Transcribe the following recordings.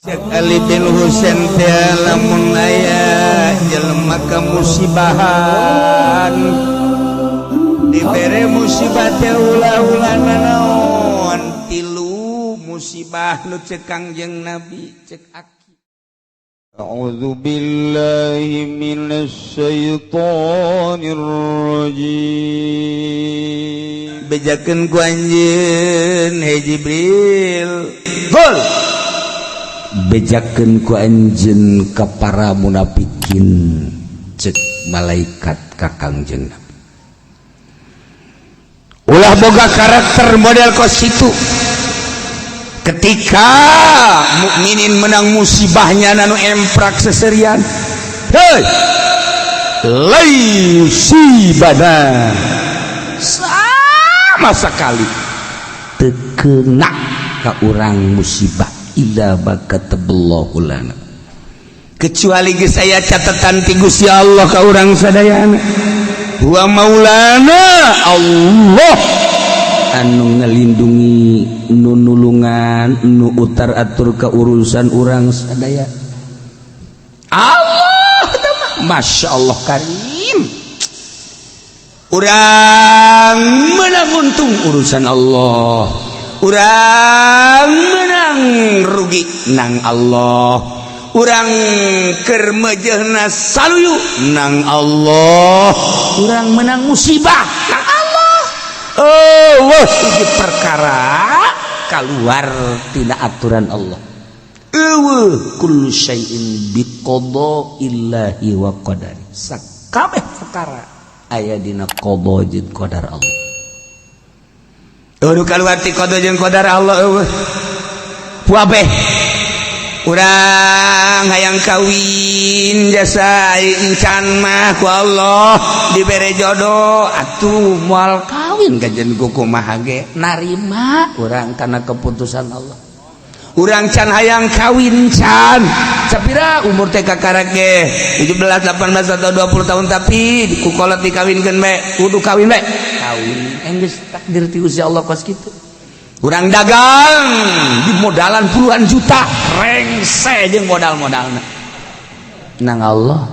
Cek Ali bin Husain teh, lamun aya jelema kamusibahan, dibere musibah teh ulah-ulah nanaon. Tilu musibah nu cek Kangjeng Nabi, cek aki. أعوذ بالله من الشيطان الرجيم. Bejakeun ku anjeun, "Hei Jibril, gol bejakeun ku anjeun ka para munafikin." Cek malaikat ka Kangjeng Nabi, "Ulah boga karakter model kos itu. Ketika mukminin menang musibahnya, nanu emprak seserian, hei, laisibana sama sekali teu kena ka urang musibah, illa ma kataballahu lana, kecuali geus aya catatan ti Gusti Allah ka urang sadayana. Huwa maulana, Allah anu ngelindungi, nu nulungan, nu utar atur ke urusan urang sadaya. Allah, Masya Allah Karim. Urang menang untung urusan Allah, urang menang rugi nang Allah, urang keur mejehna saluyu nang Allah, urang menang musibah nang Allah. Oh, wah, hiji perkara keluar tina aturan Allah euweuh. Kullu syai'in biqada'illahi wa qadari, sakabeh perkara aya dina qada jeung qadar Allah. Euweuh kaluar ti qada jeung qadar Allah, euweuh. Kabeh urang hayang kawin jasa encan mah ku Allah dibere jodoh, atuh moal kawin kajen kumaha ge narima urang karena keputusan Allah. Urang can hayang kawin, can sapira umur teh kakarek ge 17, 18 atau 20 tahun, tapi ku kolot dikawinkeun bae, kudu kawin bae, kawin. Enggeus takdir ti Gusti Allah kos kitu. Urang dagang di modalan puluhan juta, rengse jeung modal-modalna, nang Allah.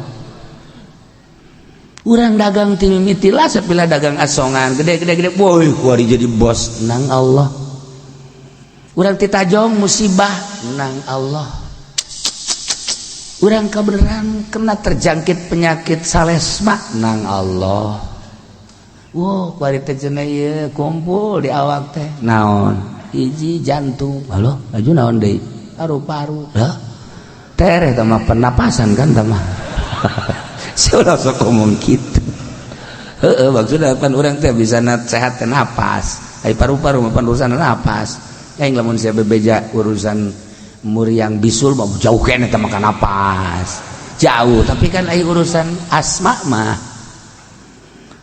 Urang dagang ti mimiti lah sapila dagang asongan gede gede gede, woi, kuari jadi bos, nang Allah. Urang titajong musibah, nang Allah. Urang kebenaran kena terjangkit penyakit salesma, nang Allah. Wow, kuari teh cenah ieu kumpul di awak teh naon, hiji jantung, halo, laju naon deui, paru-paru, hah, tereh teh mah pernapasan kan teh mah. Sia sok ngomong kitu. Heeh, maksudna pan urang teh bisa sehat teh napas, ai paru-paru mah pan urusan napas. Aing lamun sia bebeja urusan muriang bisul mah jauh keneh teh makan napas. Jauh, tapi kan ai urusan asma mah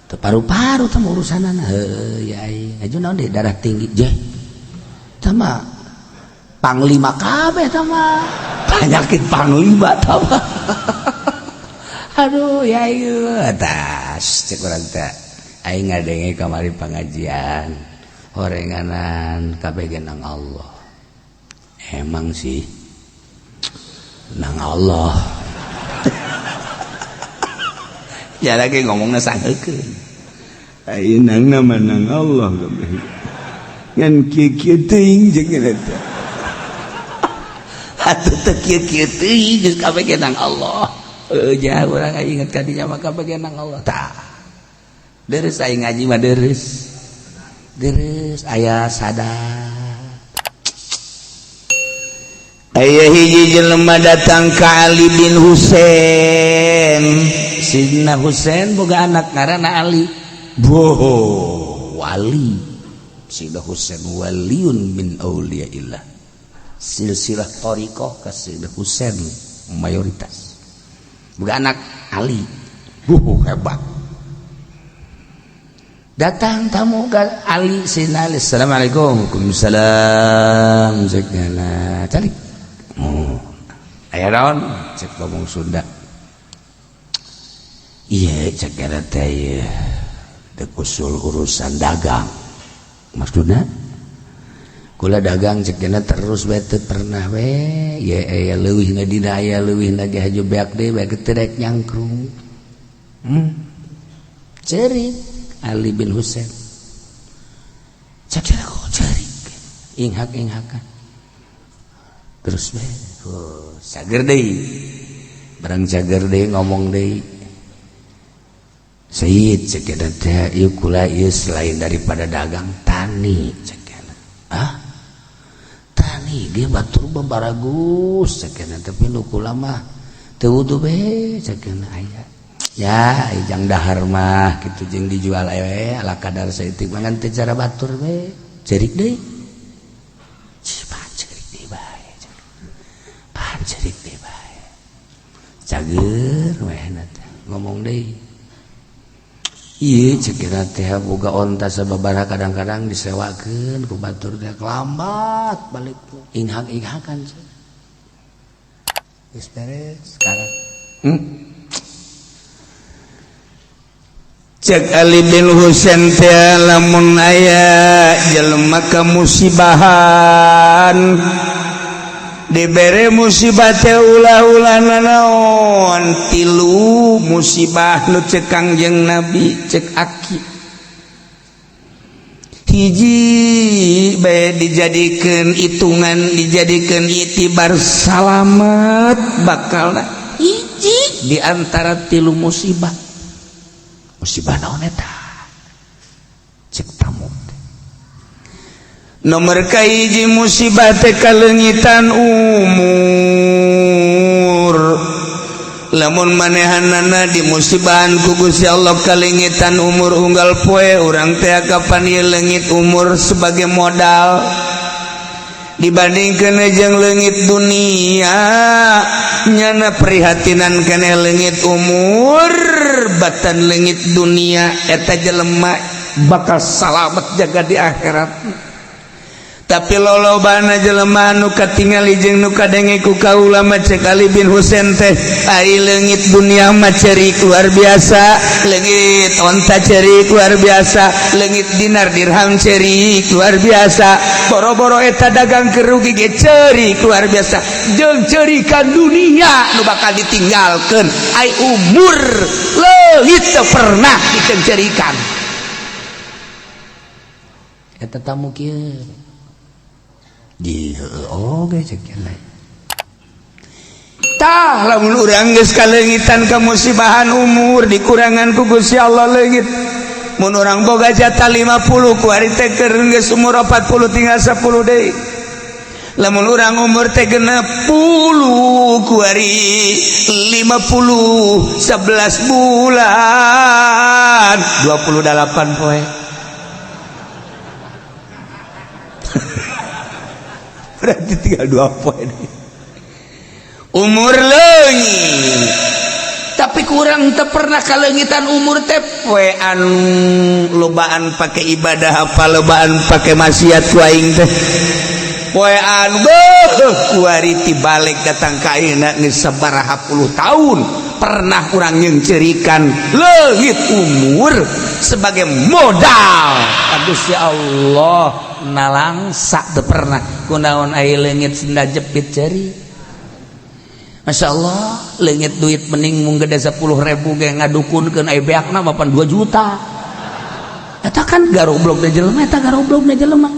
teu paru-paru teh urusanana. Heuh ya aing. Aju naon deui, darah tinggi je. Tah mah panglima kabeh tah mah. Penyakit panglima tah mah. Aduh ya ieu atas cek urang teh. Aing ngadenge kamari pengajian horenganan kabeh ge nang Allah. Emang sih nang Allah. Ya lagi ngomongna sangeukeun. Aing nang nama nang Allah kabeh. Ngan kieu-kieu teuing jeung eta. Atuh teu kieu-kieu teuing, geus kabeh ge nang Allah. Heuh jah urang inget ka dinya mah kabeh ge nang Allah. Tah. Deres aing ngaji mah deres. Deres aya sadar. Aya hiji jelema datang ka Ali bin Husain. Sidina Husain boga anak ngaranna Ali. Boho, wali. Sidina Husain waliun min auliyaillah. Silsilah thariqah ka Sidina Husain mayoritas. Boga anak Ali. Boho, hebat. Datang tamu ke Ali, Sidina Ali. "Assalamualaikum." "Waalaikumsalam." Cek calik. "Oh, aya naon?" Cek ngomong Sunda. Iya, cek gara teh ieu dek usul urusan dagang. Maksudna Kula dagang cek dina terus bae teu pernah we ye aya leuwihna dina aya leuwihna ge haju beak deui bae teu rek nyangkrung. Cerik Ali bin Husain. Cek dina kok cerik. Inghak-inghakan. Terus bae oh, cager deui. Barang cager deui ngomong deui. Sayyid cek dina teh ieu kula ieu selain daripada dagang tani cek dina. Ah? Tani ge batur baragus cek dina tapi nu kula mah teu wudu be cek dina aya. Ya jang dahar mah kitu jeung dijual we ala kadar saeutik mah ngan teu cara batur we. Cerik deui. Pan cerik deui bae. Pan cerik deui bae. Cager we teh ngomong deui. Ieu cek dina teh boga onta sababaraha kadang-kadang disewakeun ku batur teh lambat balik inghak-inghakan. Geus beres sekarang. Cek Ali bin Husain teh lamun aya jelema kamusibahan dibere musibah teh ulah-ulah nanaon tilu musibah nu cek Kangjeng Nabi cek aki hiji bae dijadikeun hitungan dijadikeun itibar salamet bakal hiji di antara tilu musibah. Musibah naon eta cek tamu nomor kahiji musibah teh kaleungitan umur lamun manehanana di musibahan ku Gusti Allah kaleungitan umur unggal poe urang teh kapan ieu leungit umur sebagai modal dibandingkeun jeung leungit dunia nyana prihatinan keneh leungit umur batan leungit dunia eta jelema bakal salamet jaga di akhirat. Tapi lolobana jelema nu katingali jeung nu kadenge ku kaula mah cek Ali bin Husain teh ai leungit dunia mah cerik luar biasa, leungit onta cerik luar biasa, leungit dinar dirham cerik luar biasa, boro-boro eta dagang kerugi ge cerik luar biasa, jeung cerikan dunia nu bakal ditinggalkeun ai umur leungit teu pernah dicerikan. Eta tamu kieu di oge cek lain. Tah lamun urang geus kaleungitan kamusibahan umur dikurangan ku Gusti Allah leungit. Mun urang boga jatah 50 ku ari teh keur geus umur 40 tinggal 10 deui. Lamun urang umur teh 60 ku ari 50 11 bulan 28 poe. Berarti tinggal 2 poin umur leungit. Tapi kurang teu pernah kaleungitan umur teh poe anu lobaan pake ibadah apa lobaan pake maksiat ku aing teh poe anu beuh kuari ti balik datang ka ayeuna geus sabaraha puluh tahun pernah urang nyeuncerikan leungit umur sebagai modal. Aduh ya Allah nalangsa teu pernah kunaon aya leungit senda jepit jari. Masya Allah leungit duit mending mung gede 10.000 ge ngadukunkeun aya beakna mapan 2 juta. Eta kan garoblok da jelema, eta garoblok da jelema.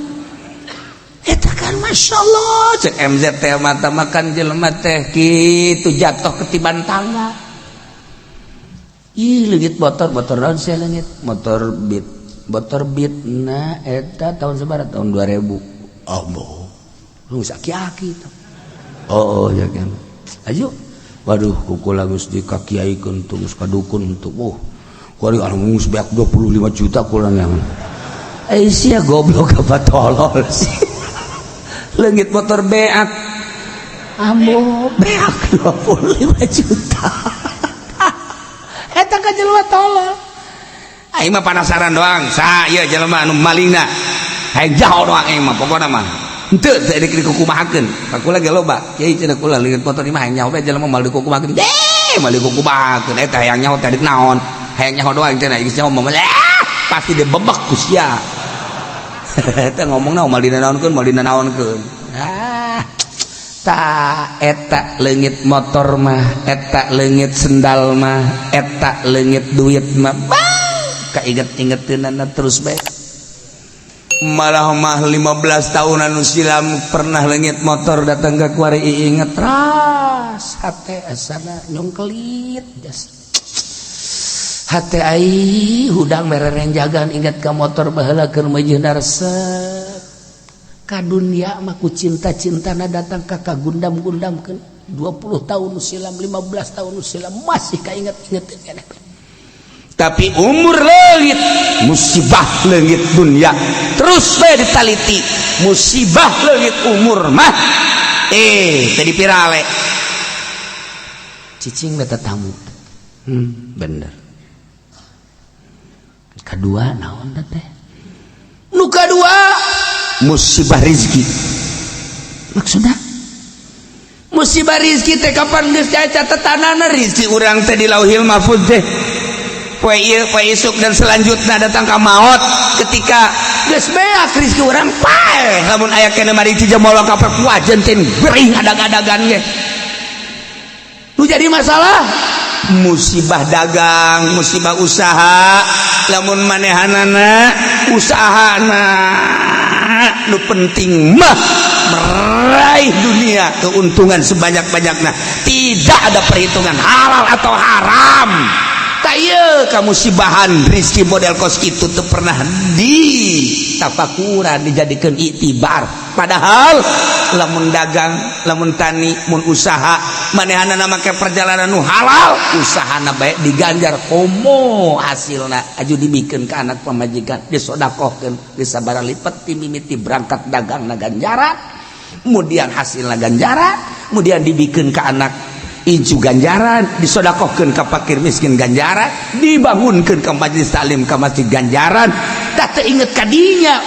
Eta kan Masya Allah cek MZ teh mata makan jelema teh kitu jatuh ketiban tangga. Ih leungit motor, motor naon sia leungit? Motor Beat. Motor Beat na eta tahun sabaraha? Tahun 2000. Allah. Lu geus aki-aki tah. Oh, ya kan. Ayo. Waduh, kukula geus dikakiaikeun tuh geus kadukun tuh. Oh. Kuari anu geus beak 25 juta kula nyaman. Eh sia goblok apa tolol sih. Leungit motor beak. Ambo beak 25 juta. Eta ka jelema tolol. Aing mah penasaran doang, sa ieu jelema anu malingna. Hayang jaho doang aing mah pokona mah. Henteu teu dikukumahakeun. Ka kula ge loba. Kiai cenah kula leungit motor ieu mah hayang nyaho bae jelema moal dikukumahakeun. Deh, moal dikukumahakeun eta hayang nyaho teh naon. Hayang nyaho doang cenah geus nyaho mah pasti dibebek ku sia. Eta ngomongna moal dinanaonkeun, moal dinanaonkeun. Ah, ta eta leungit motor mah, eta leungit sendal mah, eta leungit duit mah, kainget-ingeteunana terus bae. Malah mah 15 tahun anu silam pernah leungit motor, datang ke kuari inget ras hate asana nyongkelit jas hate ai hudang mererenjagan inget ka motor baheula keur meujeuhna resep ka dunia mah. Ku cinta-cintana datang ka kagundam-gundamkeun. 20 tahun silam, 15 tahun silam, masih kainget-inget keneh. Tapi umur leungit, musibah leungit dunia terus bae ditaliti. Musibah leungit umur mah tadi pirale. Cicing beta tamu. Bener. Kedua naon teh? Nu kadua musibah rizki. Maksudnya musibah rizki teh kapan geus catatanana rizki urang teh di Lauhil Mahfuz teh, poe ieu, poe isuk, dan selanjutnya datang ka maot. Ketika geus beak rizki urang, paeh. Lamun aya keneh mari cijamolo kape wajen teh gering adag-adagan ge. Nu jadi masalah musibah dagang, musibah usaha. Lamun manehanana usahana nu penting mah meraih dunia, keuntungan sebanyak-banyaknya, tidak ada perhitungan halal atau haram. Kamu sibahan rizki model kos itu tuh pernah di tafakuran, dijadikan iktibar. Padahal lamun dagang, lamun tani, mun usaha manehanana make perjalanan nu halal, usahana baik diganjar komo hasilna aju dibikeun ka anak, pamajikan, disodakohkeun disabara lipet. Ti mimiti berangkat dagang na ganjaran, kemudian hasilna ganjaran, kemudian dibikeun ka anak incu ganjaran, disodakohkeun ka fakir miskin ganjaran, dibangunkeun ka majelis taklim, ka masjid ganjaran. Tak teu inget kadinya.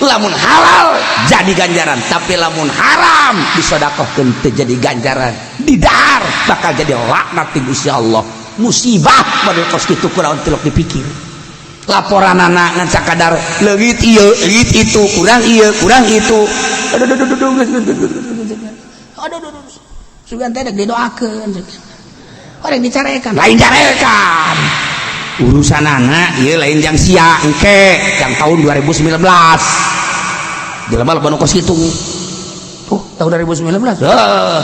Lamun halal jadi ganjaran, tapi lamun haram disodakohkeun teu jadi ganjaran, didahar bakal jadi laknat ti Gusti Allah. Musibah model kos kitu kunaon tilok dipikir. Laporan anak ngan sakadar leungit ieu, leungit itu, kurang ieu, kurang itu. Aduh, aduh, aduh, aduh, aduh, aduh, aduh, sugan teh dek didoakeun, orang dicarekan. Lain carekan urusan anak ieu, lain jang sia engke yang tahun 2019 jelema loba nu kos kitu. Oh, tahun 2019. Heuh.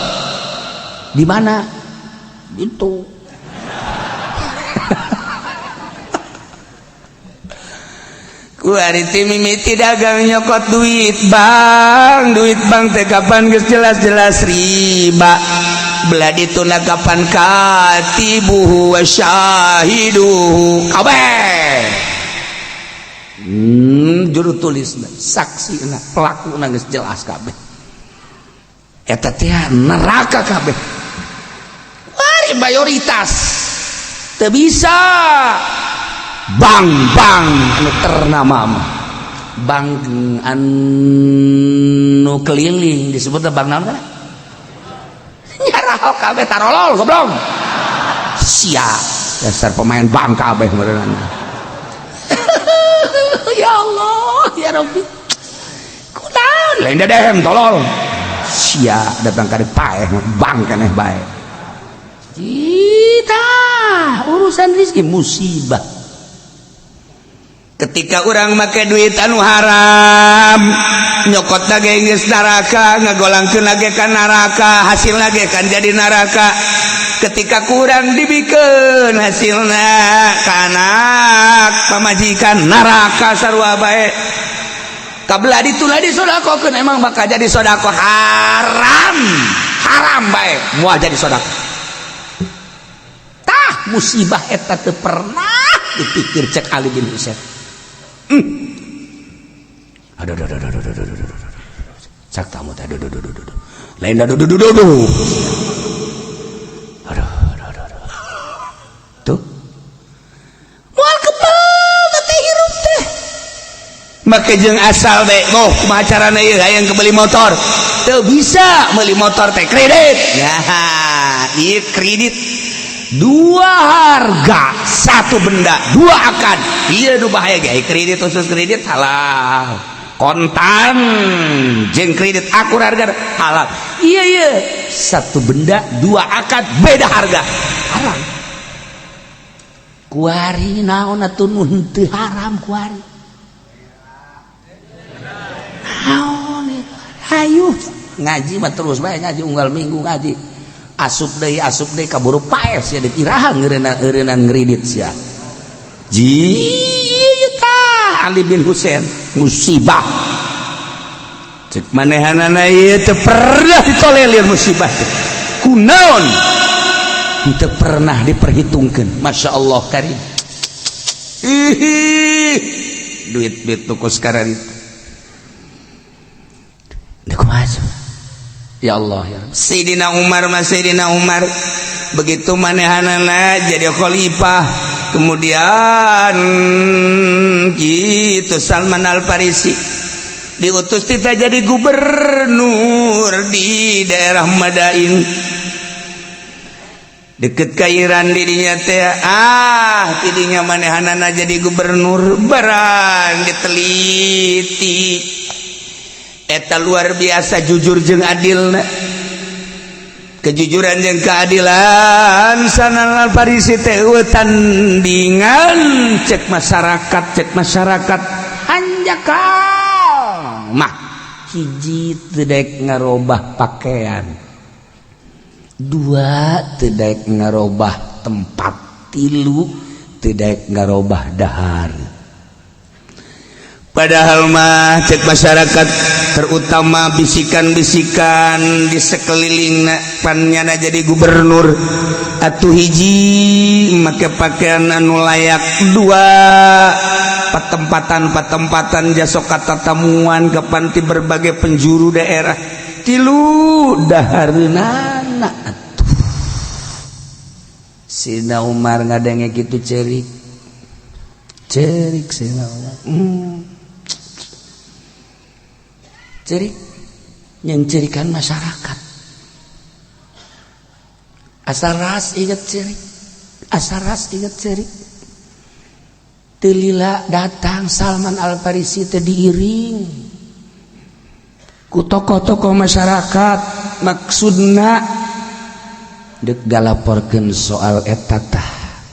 Di mana itu? Kuari ti mimiti dagang nyokot duit bank, duit bank teh kapan geus jelas-jelas riba. Belah dituna kapan katibuhu wa syahiduhu kabeh. Juru tulis, saksi, pelaku geus jelas kabeh. Eta teh neraka kabeh. Wari mayoritas teu bisa bank-bank anu ternama mah. Bank anu keliling disebut bank naon kan? Nyarahok kabeh, tarolol goblok. Sia dasar pemain bank kabeh meureunana. Ya Allah, ya Rabbi. Kunaon? Lain dedehem, tolol. Sia datang ka paeh bank keneh bae. Kita urusan rezeki musibah. Ketika orang make duit anu haram, nyokot ge geus neraka, ngagolangkeun ge ka neraka, hasilna ge kan jadi neraka. Ketika kurang dibikeun hasilna ka anak, pamajikan, neraka sarua bae. Kabelah ditula disodakohkeun emang bakal jadi sodako haram, haram bae moal jadi sodako. Tah, musibah eta teu pernah dipikir cek Ali bin Husain. Aduh, aduh, aduh, aduh, aduh, aduh, aduh, aduh. Cak tamu teh, aduh, aduh, aduh, aduh, aduh. Lain aduh, aduh, aduh, aduh. Aduh, aduh, aduh, aduh. Tuh. Moal kebal teh hirup teh. Make jeung asal deh, oh kumaha carana ieu hayang kebeli motor. Teu bisa meuli motor teh kredit. Ya, ieu kredit dua harga satu benda, dua akad. Iya, nu bahaya ge kredit, khusus kredit halal. Kontan jeung kredit akur harga halal. Iya iya, satu benda dua akad beda harga haram. Kuari naon atuh nu henteu haram kuari? Naon? Hayu ngaji mah terus bae ngaji, unggal minggu ngaji, asup deui, asup deui, kaburu paes sia, iraha ngeureunang ngredit sia. Ji tah Ali bin Husain musibah, cek manehanana ieu teu pernah ditolelir musibah teh. Kunaon teu pernah diperhitungkeun? Masya Allah karim. Ih, duit duit tuku sekarang itu. Ya Allah ya. Sayyidina Umar mah, Sayyidina Umar begitu manehanana jadi khalifah, kemudian gitu Salman Al Farisi diutus kita jadi gubernur di daerah Madain, deket ke Iran dirinya teh. Ah, tidinya manehanana jadi gubernur, barang diteliti eta luar biasa jujur jeung adil. Kejujuran jeung keadilan Salman Al Farisi teh tandingan cek masyarakat. Cek masyarakat hanjakal mah hiji, teu daek ngarobah pakaian; dua, teu daek ngarobah tempat; tilu, teu daek ngarobah dahar. Padahal mah cek masyarakat, terutama bisikan-bisikan di sekeliling, pannyana jadi gubernur atuh hiji, make pakaian anu layak; dua, patempatan patempatan jasok kata tamuan ke panti berbagai penjuru daerah; tilu, dahareunana atuh. Sina Umar ngadenge gitu cerik cerik Sina Umar, Cerik nyengcirikan masyarakat, asal ras inget cerik, asal ras inget cerik. Teu lila datang Salman Al Farisi teh diiring ku tokoh-tokoh masyarakat, maksudna dek galaporkeun soal eta tah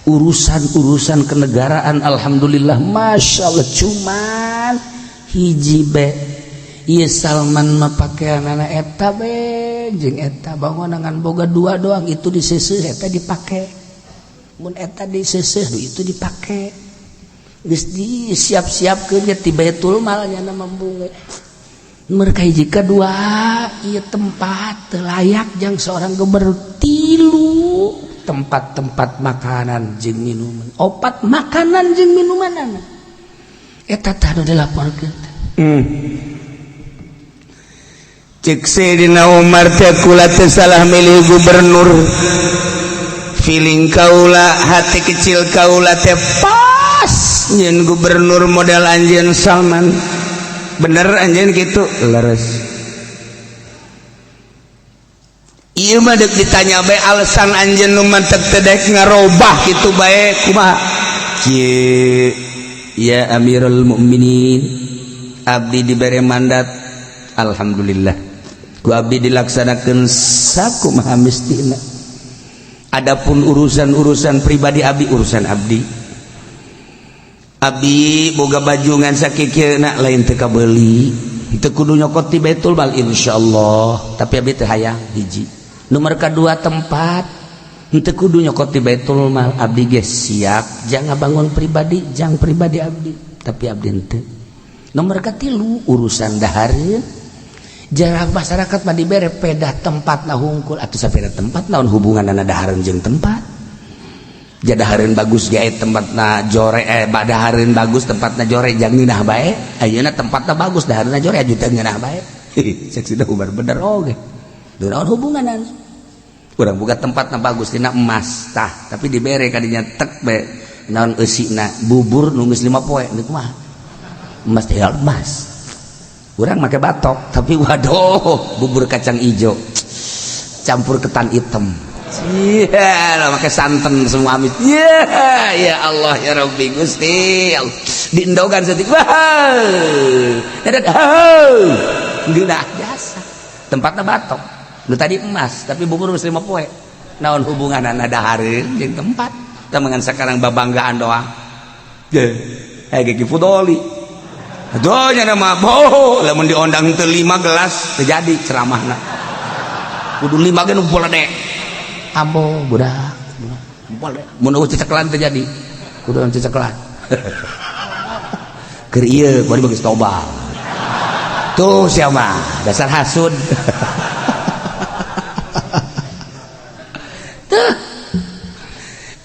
urusan-urusan kenegaraan. Alhamdulillah, Masya Allah, cuman hiji be. Ieu Salman mah pakaianana eta be jeung eta, bangunan boga dua doang, itu diseuseuh, eta dipake, mun eta diseuseuh, itu dipake. Geus disiap-siapkeun ge ti Baitul Mal nya nama bunga mereka. Hiji, kedua, ieu tempat teu layak jang seorang gubernur; tilu, tempat-tempat makanan jeung minuman; opat, makanan jeung minuman. Eta tah nu dilaporkeun. Cek Sayyidina Umar teh, kula teh salah milih gubernur. Feeling kaula, hati kecil kaula teh pas nyen gubernur model anjeun Salman. Bener anjeun gitu? Leres. Ieu mah deuk ditanya bae, alasan anjeun nu mantek teu daek ngarobah kitu bae kumaha? Kieu ya, Amirul Mukminin, abdi dibere mandat, alhamdulillah ku abdi dilaksanakeun sakumaha mistina. Adapun urusan-urusan pribadi abdi, urusan abdi. Abdi boga baju ngan sakikieuna, lain teu kabeuli, teu kudu nyokot ti Baitul Mal, insyaallah, tapi abdi teu hayang. Hiji, nomor kadua, tempat henteu kudu nyokot ti Baitul Mal, abdi ge siap jangan bangun pribadi jang pribadi abdi, tapi abdi henteu. Nomor katilu, urusan dahareun. Jarang masyarakat mah dibere pedah tempat na hungkul atau sapeda tempat, naon hubunganna dahareun jeung tempat? Jadahareun bagus ge tempatna jore, eh, badahareun bagus tempatna jore, jang ngeunah bae. Ayeuna tempatna bagus, dahareunna jore, aju teu ngeunah bae. Cek Sida Umar, bener oge, naon hubunganna? Urang buka tempatna bagus dina emas tah, tapi dibere kadinya tek be naon eusina bubur nu geus 5 poe, nu kumaha? Emas tinggal emas. Urang make batok, tapi waduh, bubur kacang ijo campur ketan hitam. Iya, lah make santen semua amis. Ya, ya Allah ya Rabbi Gusti. Diendogan setik. Wah. Geunah jasa. Tempatna batok. Nu tadi emas, tapi bubur geus 5 poe. Naon hubunganna dahareun jeung tempat? Temengan sekarang babanggaan doang. Ge, gigi fudoli. Aduh, nya mah boh, lamun diondang teu 5 gelas teu jadi ceramahna. Kudu 5 ge nu dek. Ambo budak boleh mun eueuh ceceklan teu jadi kudu ceceklan keur ieu bari bagus toba tuh sia mah dasar hasud tuh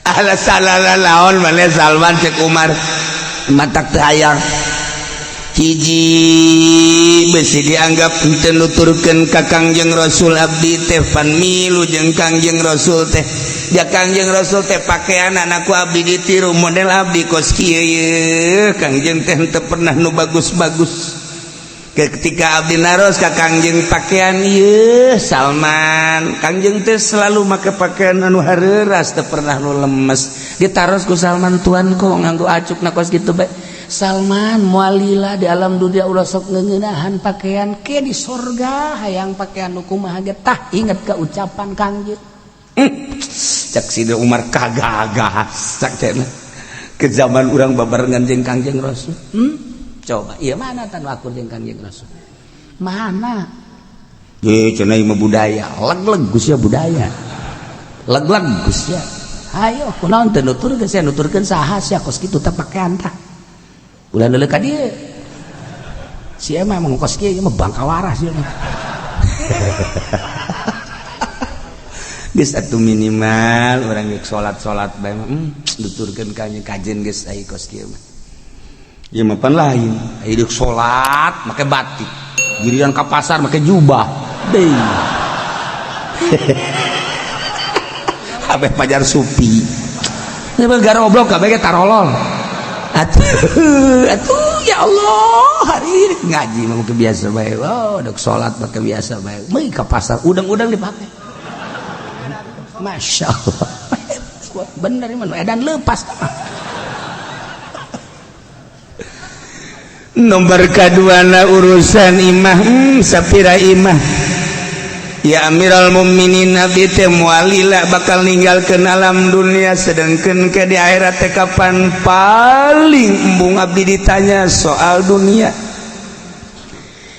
ala salala laon maneh Salman cek Umar matak teu hayang hiji besi dianggap henteu nuturkeun ka Kangjeng Rasul abdi teh pan milu jeung Kangjeng Rasul teh ja Kangjeng Rasul teh pakaian anakku abdi ditiru model abdi kos kieu ye Kangjeng teh henteu pernah nu bagus-bagus ketika abdi naros ka Kangjeng pakaian ieu Salman Kangjeng teh selalu make pakaian anu hareuras teu pernah nu lemes ditaros ku Salman tuan kok nganggo acukna kos kitu bae Salman mualila di alam dunia ulah sok ngeuneunahan pakaian ke di sorga hayang pakaian nu kumaha ge tah inget ke ucapan Kangjeng. Cek Sidina Umar kagagas cek cenah ke zaman urang babarengan jeung Kangjeng Rasul. Coba ieu mana tan akur jeung Kangjeng Rasul? Mana? Ye cenah ieu mah budaya, leg-leg geus budaya. Leg-leg geus ya. Hayo kunaon teu nuturkeun sia nuturkeun saha sia kos kitu teh pakaian tah. Ulah leuleuh ka dieu. Sia mah emang kos kieu mah bangka waras sia mah. Geus atuh minimal urang geus salat-salat bae mah nuturkeun ka kajen geus ai kos kieu mah. Ieu mah pan lain, ai deuk salat make batik. Giliran ka pasar make jubah. Deui. Kabeh pajar supi. Ieu mah garoblok kabeh ge tarolol. Atuh, atuh ya Allah, hari ini ngaji mah make biasa bae. Oh, dek salat make biasa bae. Meui ka pasar udang-udang dipake. Masya Allah. Bener mah edan lepas. Nomor kaduana urusan imah sapira imah. Ya Amirul Mukminin abdi teh mualila bakal ninggalkeun alam dunia sedangkeun ke di akhirat teh kapan paling embung abdi ditanya soal dunia.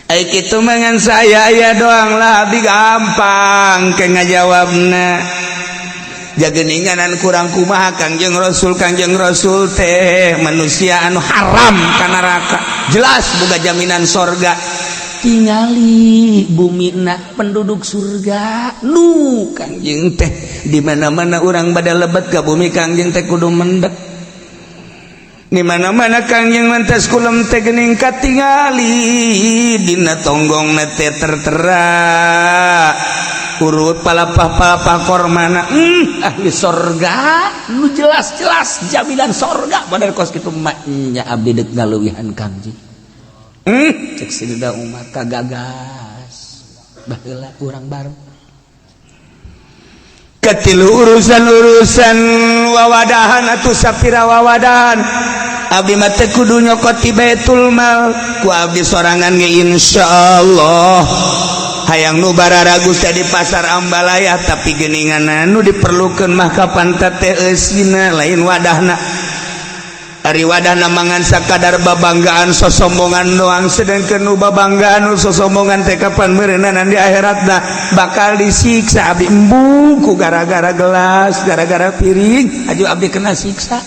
Ai kitu mah ngan saya aya doang lah abdi gampang ke ngajawabna. Jageninganan kurang kumaha Kangjeng Rasul teh manusia anu haram ka neraka. Jelas boga jaminan sorga. Tingali bumi na penduduk surga nu Kangjeng teh di mana-mana urang bada lebet ka bumi Kangjeng teh kudu mendek. Di mana-mana Kangjeng mantas kulem teh geuning katingali dina tonggongna teh tertera urut palapah-palapah kormana ahli sorga nu jelas-jelas jaminan sorga bener kos kitu mah nya abdi deuk ngaleuwihan Kangjeng. Cek Sidina Umar kagagas baheula urang bareng katilu urusan-urusan wawadahan atuh sapira wawadahan abdi mah teh kudu nyokot ti Baitul Mal ku abdi sorangan ge insyaallah hayang nu bararagus teh di pasar Ambalaya tapi geuningan anu diperlukeun mah kapan teh eusina lain wadahna. Ari wadahna mangan sakadar babanggaan sosombongan doang sedangkeun nu babanggaan nu sosombongan teh kapan meureunana di akhiratna bakal disiksa abdi embung ku gara-gara gelas gara-gara piring aju abdi kena siksa.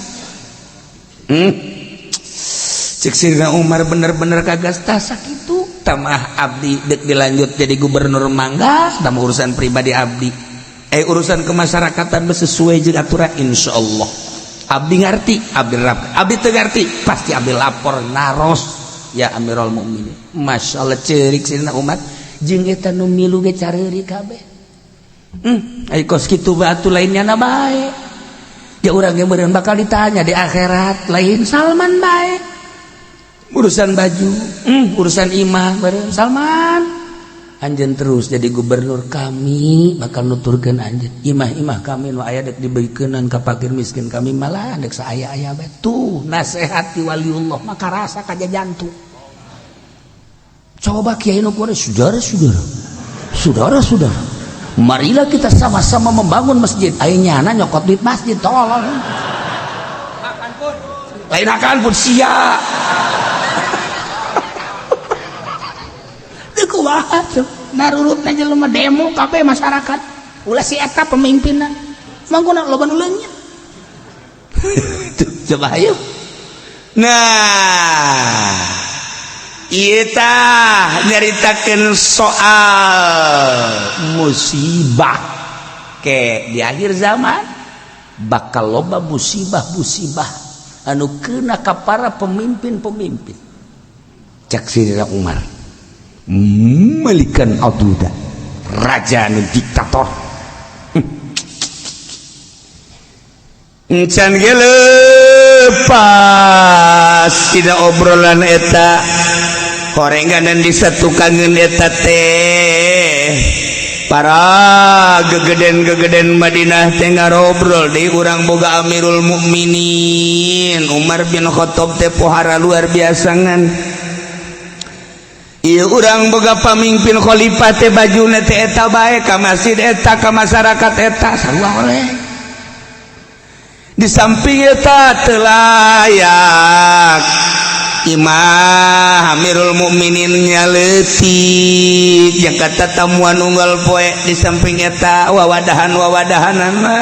Cek Sidina Umar bener-bener kagas tah sakitu tamah abdi deuk dilanjut jadi gubernur mangga tambah urusan pribadi abdi urusan kemasyarakatan sesuai jeung aturan insyaallah. Abdi ngerti, abdi rap, abdi teu ngerti, pasti abdi lapor naros ya Amirul Mukminin. Masya Allah ceurik Sidina Umar jeung eta nu milu ge careuri kabeh. Ai kos kitu batu lainnya na bae. Ya urang ge meureun bakal ditanya di akhirat lain Salman bae. Urusan baju, urusan imah meureun Salman. Anjeun terus jadi gubernur kami bakal nuturkeun anjeun. Imah-imah kami nu aya dek dibeukeunan ka fakir miskin kami malah dek saaya-aya bae. Tuh nasihat ti waliullah maka rasa ka jantung. Coba kiai nu kuari saudara-saudara. Saudara-saudara. Marilah kita sama-sama membangun masjid. Ayo nyana nyokot duit masjid tolong. Lain akan pun sia. Teu kumaha tuh. Narurutna jelema demo kabeh masyarakat. Ulah si eta pemimpinna. Mangkuna loba nu leungit. Coba ayo. Nah, ieu tah nyaritakeun soal musibah ke di akhir zaman bakal loba musibah-musibah anu kena ka para pemimpin-pemimpin. Cak Sayyidina Umar, melikan aduda, raja nu diktator. Encan ge lepas tidak obrolan eta horenganan disatukangeun eta teh para gegeden-gegeden Madinah teh ngarobrol deui urang boga Amirul Mukminin Umar bin Khattab teh pohara luar biasa ngan ieu urang boga pamimpin khalifah teh bajuna teh eta bae ka masjid eta ka masyarakat eta sarua oleh. Di samping eta teu layak imah Amirul Mukminin nya leutik jeung kata tamuan unggal poe di samping eta wawadahan-wawadahanana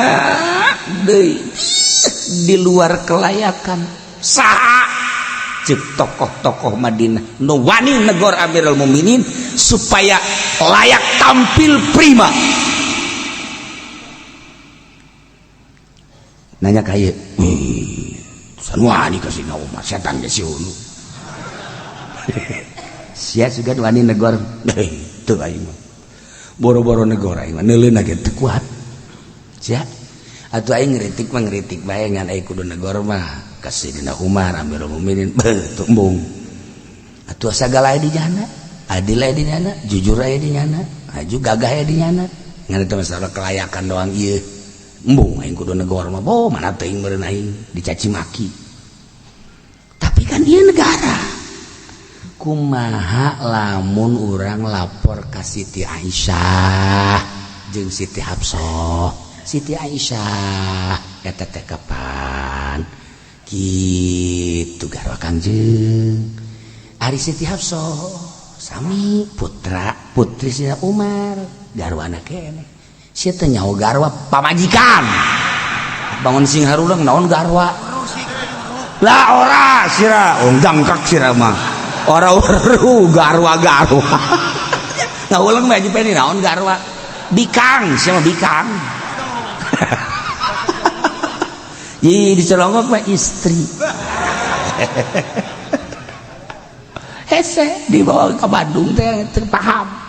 deui di luar kelayakan. Saha cek tokoh-tokoh Madinah nu wani negor Amirul Mukminin supaya layak tampil prima. Nanya ka ieu, wani kasih Umar setan ge siunu. Sia sugan wani negor, teu aing mah. Boro-boro negor aing mah neuleuna ge teu kuat. Sia atuh aing ngritik mah ngritik bae ngan aing kudu negor mah ka Sayyidina Umar Amirul Mukminin beuh teu embung. Atuh sagala aya di jana, adil aya di jana, jujur aya di jana, aju gagah aya di jana. Ngan eta masalah kelayakan doang ieu. Embung aing kudu negor mah boh mana teuing meureun aing dicaci maki. Tapi kan ieu negara. Kumaha lamun urang lapor ka Siti Aisyah jeung Siti Hafsah. Siti Aisyah eta teh kapan kitu garwa Kangjeng. Ari Siti Hafsah sami putra putri Sayyidina Umar garwana keneh. Sia teh nyaho garwa pamajikan. Bangun sing haruleng naon garwa. Lah ora sira, dangkak sira mah. Ora weruh garwa-garwa. Ngawuleung mah Haji Peni naon garwa. Bikang, sia mah bikang. Ih dicelongok mah istri. Hese dibawa ke Bandung teh teu paham.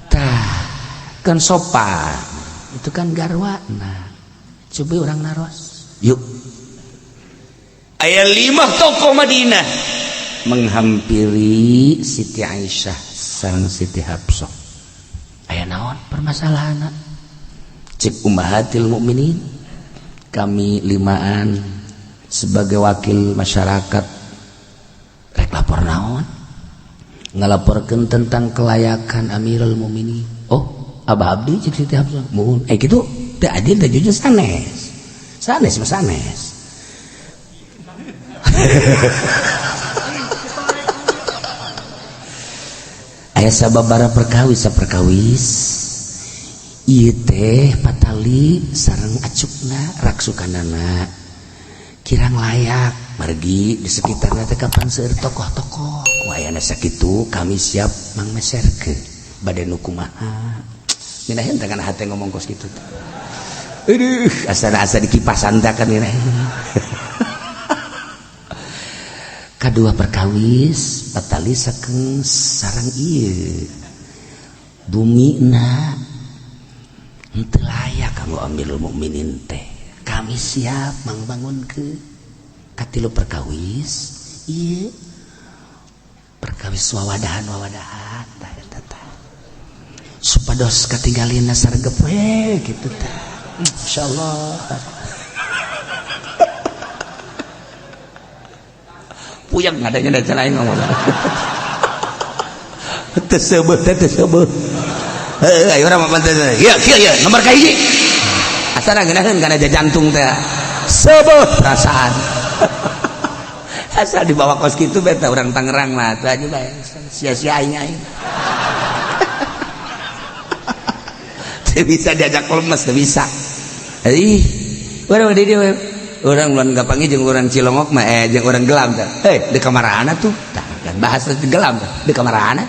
Tah kan sopan itu kan garwa. Nah coba orang naros yuk. Aya 5 tokoh Madinah menghampiri Siti Aisyah sareng Siti Hafsah. Aya naon permasalahanna? Cek ummahatil mukminin, kami limaan sebagai wakil masyarakat rek lapor naon? Ngalaporkeun tentang kelayakan Amirul Mukminin. Oh, Abah Abdi cek Siti Hafsah. Muhun. Kitu teu adil teu jujur sanes. Sanes mah sanes. Aya sababaraha perkawis saperkawis ieu teh patali sareng acukna raksukanana kirang layak margi di sekitarna teh kapan seueur tokoh-tokoh ku ayana sakitu kami siap mangmeserkeun bade nu kumaha minahin teh kana hate ngomong kos kitu teh. Aduh asa-asa dikipasan teh kan minahin. Kadua perkawis patali sakeng sareng ieu bumina henteu layak kanggo Amirul Mukminin teh. Kami siap mangbangunkeun. Katilu perkawis ieu perkawis wawadahan-wawadahan tah eta. Supados katinggalina sargep we kitu tah. Insyaallah. Puyeng ngadanya da lain ngomong. Teu seubeuh teh teu seubeuh. Heuh ayo urang mah teh. Ieu kieu ieu nomor ka hiji. Asana ngeunaheun kana jantung teh. Seubeuh perasaan. Asal dibawa kos kitu beta urang Tangerang mah atuh aja bae sia-sia aing aing. Teu bisa diajak lemes teu bisa. Ih, urang di dieu urang lawan gapangi jeung urang Cilongok mah jeung urang Gelam teh. Hei, di kamarana tuh? Tah, kan bahasa di Gelam teh, di kamarana.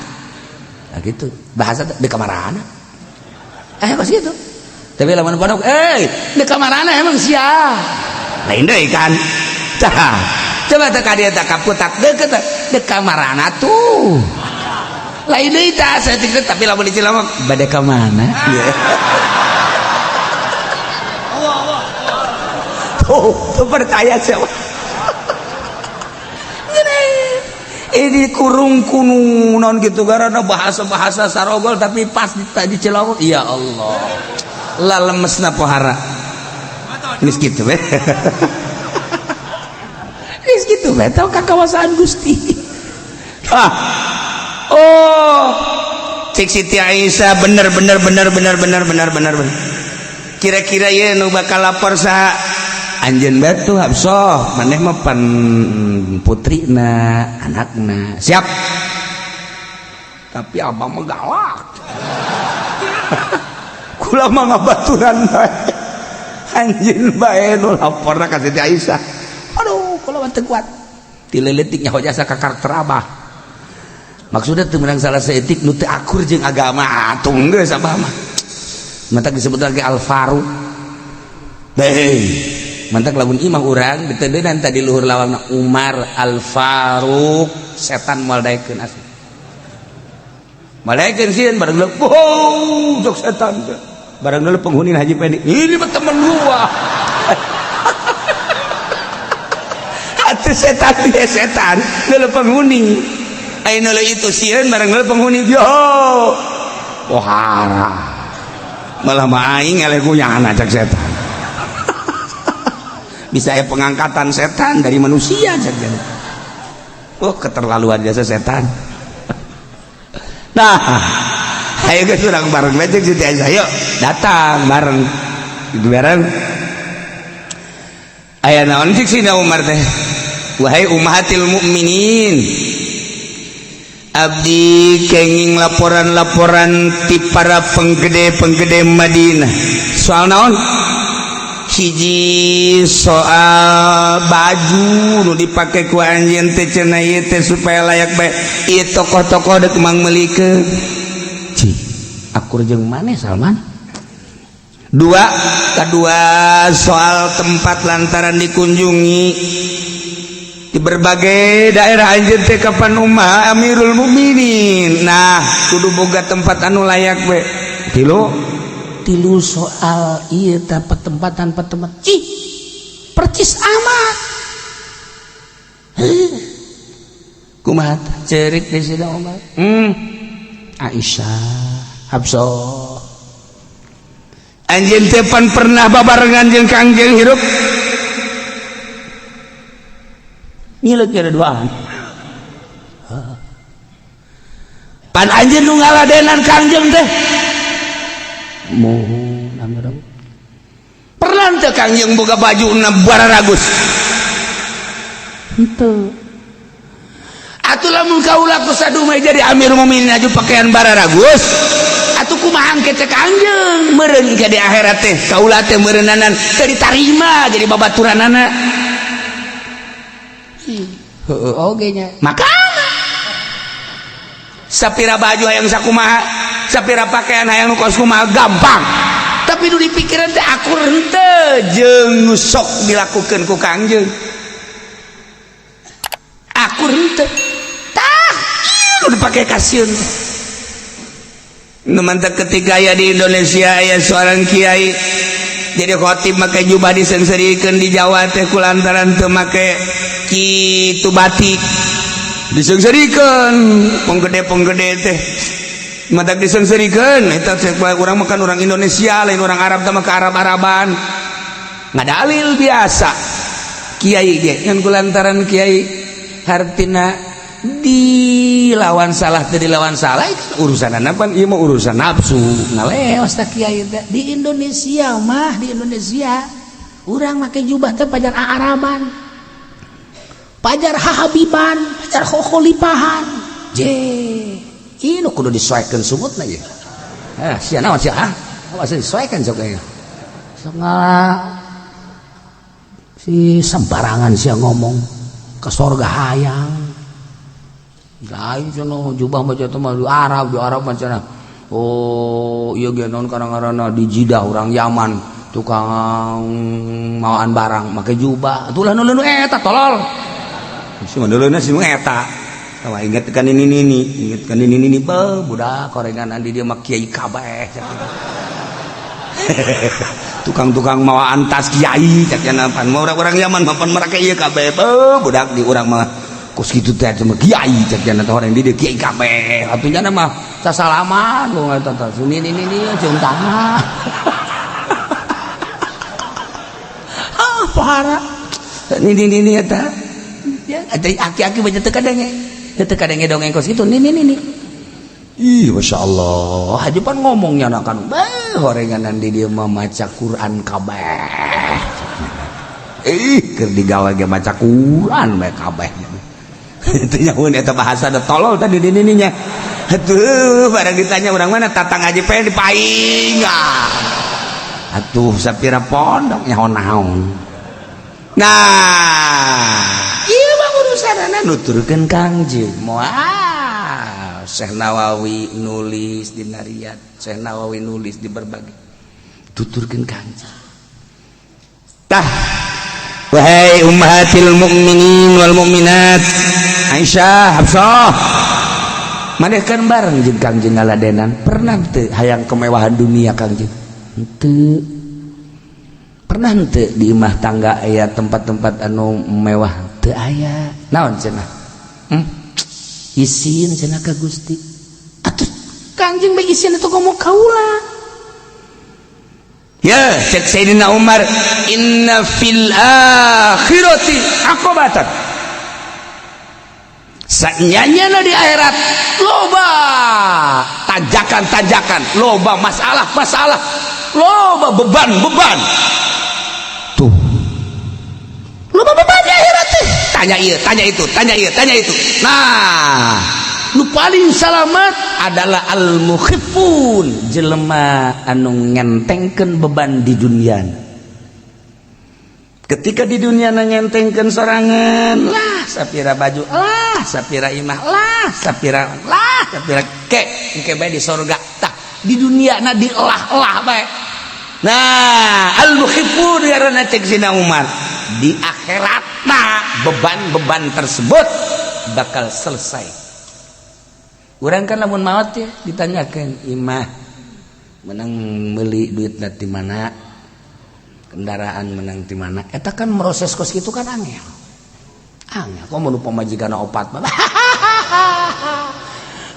Nah gitu, bahasa di kamarana. Kos kitu. Tapi lamun pondok, di kamarana emang sia. Lain deui kan. Tah, coba teh ka dieu teh kaputak deukeut teh, di kamarana tuh. Lain deui tah, saeutik tapi lamun di Cilongok bade ka mana? Ieu. Oh, percaya siapa? Ini kurung kunu non gitu karena bahasa-bahasa sarogol tapi pas di Cilongok ya Allah. La lemesna pohara. Geus kitu we. Geus kitu we tau ka kawasaan Gusti. Ah. Oh. Cik Siti Aisyah bener bener bener bener bener bener bener. Kira-kira ieu nu bakal lapor saha? Anjeun batu Habsoh maneh mah pan putrina anakna siap tapi abah mah galak kula mah ngabaturan bae anjeun bae nu laporna ka Siti Aisyah aduh kula mah teu kuat ti leutik nyaho jasa ka karakter abah maksudna teu meunang salah saeutik nu teu akur jeung agama atuh geus abah mah mantak disebut lagi Al-Faruq hei mantak lamun imah urang diteudeunan tadi luhur lawangna Umar Al-Faruq setan moal daekeun asli moal daekeun sieun bareng leuh oh jok setan bareng leuh penghuni Haji Pendi ini mah temen gua atuh setan dia setan leuh penghuni ayeuna leuh itu sieun bareng leuh penghuni yo wah malah mah aing eleh kunyana cek setan bisa ya pengangkatan setan dari manusia saja. Oh keterlaluan jasa setan. Nah, ayo guys urang bareng aja Siti Aisyah yuk datang bareng gitu bareng. Aya naon cik Sina Umar teh? Wahai ummahatil mukminin, abdi kenging laporan-laporan ti para penggede-penggede Madinah. Soal naon? Hiji soal baju nu dipake ku anjeun teh cenah ieu teh supaya layak bae ieu tokoh-tokoh deuk mang meulikeun. Cih, akur jeung maneh Salman. Dua, kedua soal tempat lantaran dikunjungi di berbagai daerah anjeun teh kapan ummah Amirul Mukminin. Nah, kudu boga tempat anu layak bae. Tilu soal iya dapat tempatan tempat cih percis amat kumaha cerik di sini Umar Aisyah Habsah anjeun teh pan pernah babarengan jeung Kangjeng hirup ngileuk kira duaan pan anjeun nu ngaladenan Kangjeng teh mohon amir pernah teu Kangjeng boga baju na bararagus henteu atuh lamun kaula ku sadumai jadi amir mukminin aju pakaian bararagus atuh kumaha engke teh Kangjeng meureun ke di akhirat teh kaula teh meureunnanan teu ditarima jadi babaturanana heueuh oge nya makana sapira baju hayang sakumaha sapira pakaian hayang nu kos kumaha gampang tapi nu dipikiran teh akur henteu jeung nu sok dilakukeun ku Kangjeng akur henteu tah ieu nu dipake kasieun nu mantak ketika aya di Indonesia aya seorang kiai jadi khotib make jubah diseungseurikeun di Jawa teh kulantaran teu make kitu batik diseungseurikeun penggede-penggede teh Matak diseungseurikeun eta cek urang makan orang Indonesia, lain orang Arab teh mah ke Arab-Araban. Ngadalil biasa. Kiai ge ngan kulantaran kiai hartina dilawan salah teu dilawan salah itu urusan apa, ieu mah urusan nafsu ngaleos tah kiai teh. Di Indonesia mah, di Indonesia urang make jubah teh pajar Araban, pajar hahabiban, pajar kholifahan. Je ini kudu disoekeun sumutna ye. Eh, sia naon sia, ah awas disoekeun sok ieu. Sok ngala si sembarangan sia ngomong ke sorga hayang lain cenah jubah mah cenah mah di Arab, di Arab mah cenah. Oh iya ge naon karang-karana di Jidah orang Yaman tukang mawaan barang make jubah atuh lah nu eta tolol si mah si nu eta. Tawa inget kan ini inget kan ini be budak korengan di dia mah kiai kabeh, tukang-tukang mawaan tas kiai cak cenah. Pan orang-orang Yaman mah pan mereka ieu kabeh be budak di urang mah kos kitu teh cuma kiai cak cenah teh, orang di dieu kiai kabeh atuh nya mah sasalaman lu eta teh ini cium tangan. Ah pohara ini eta ya ada aki-aki baca teu kadenge teu kadenge dongeng kos kitu ini. Ih, masya Allah, haji pan ngomongnya nak kan, bah, horenganan di dia mah maca Quran kabeh. Ih, keur digawe ge maca Quran bae kabeh. Itu nyaun eta bahasa da tolol tadi di ininya. Atuh, barang ditanya urang mana tatang haji pe dipaing. Atuh sapira pondok nyaho naon. Nah, ieu mah urusanana nuturkeun Kangjeng. Moal Syekh Nawawi nulis di Riyad, Syekh Nawawi nulis di berbagai tuturkeun Kangjeng. Tah, wahai ummahatil mukminin wal mukminat, Aisyah, Hafsah, maneh kan bareng jeung Kangjeng ngaladenan, pernah teu hayang kemewahan dunia Kangjeng? Henteu. Pernah henteu di imah tangga aya tempat-tempat anu mewah? Teu aya. Naon cenah? Isin cenah ka Gusti. Atuh Kangjeng bae isin atuh komo kaula. Ya, cek Sayyidina Umar, inna fil akhirati aqobatan. Sanyanya di akhirat loba tanjakan-tanjakan, loba masalah-masalah, loba beban-beban. Tuh. Loba beban di akhirat teh. Tanya iya, tanya itu, tanya iya, tanya itu. Nah, nu paling salamat adalah al-mukhifun, jelema anu ngentengkeun beban di dunia. Ketika di dunia ngentengkeun sorangan, lah sapira baju, lah sapira imah, lah sapira, lah sapira ke, engke bae di sorga. Tah, di dunia na dielah-elah bae. Nah, al-mukhifun karena cek Sina Umar, di akhirat nah beban-beban tersebut bakal selesai. Urang kan lamun maot ya ditanyakan imah menang beli duit di mana, kendaraan menang di mana, eta kan proses kos gitu kan angel angel. Kok mau pamajikan opat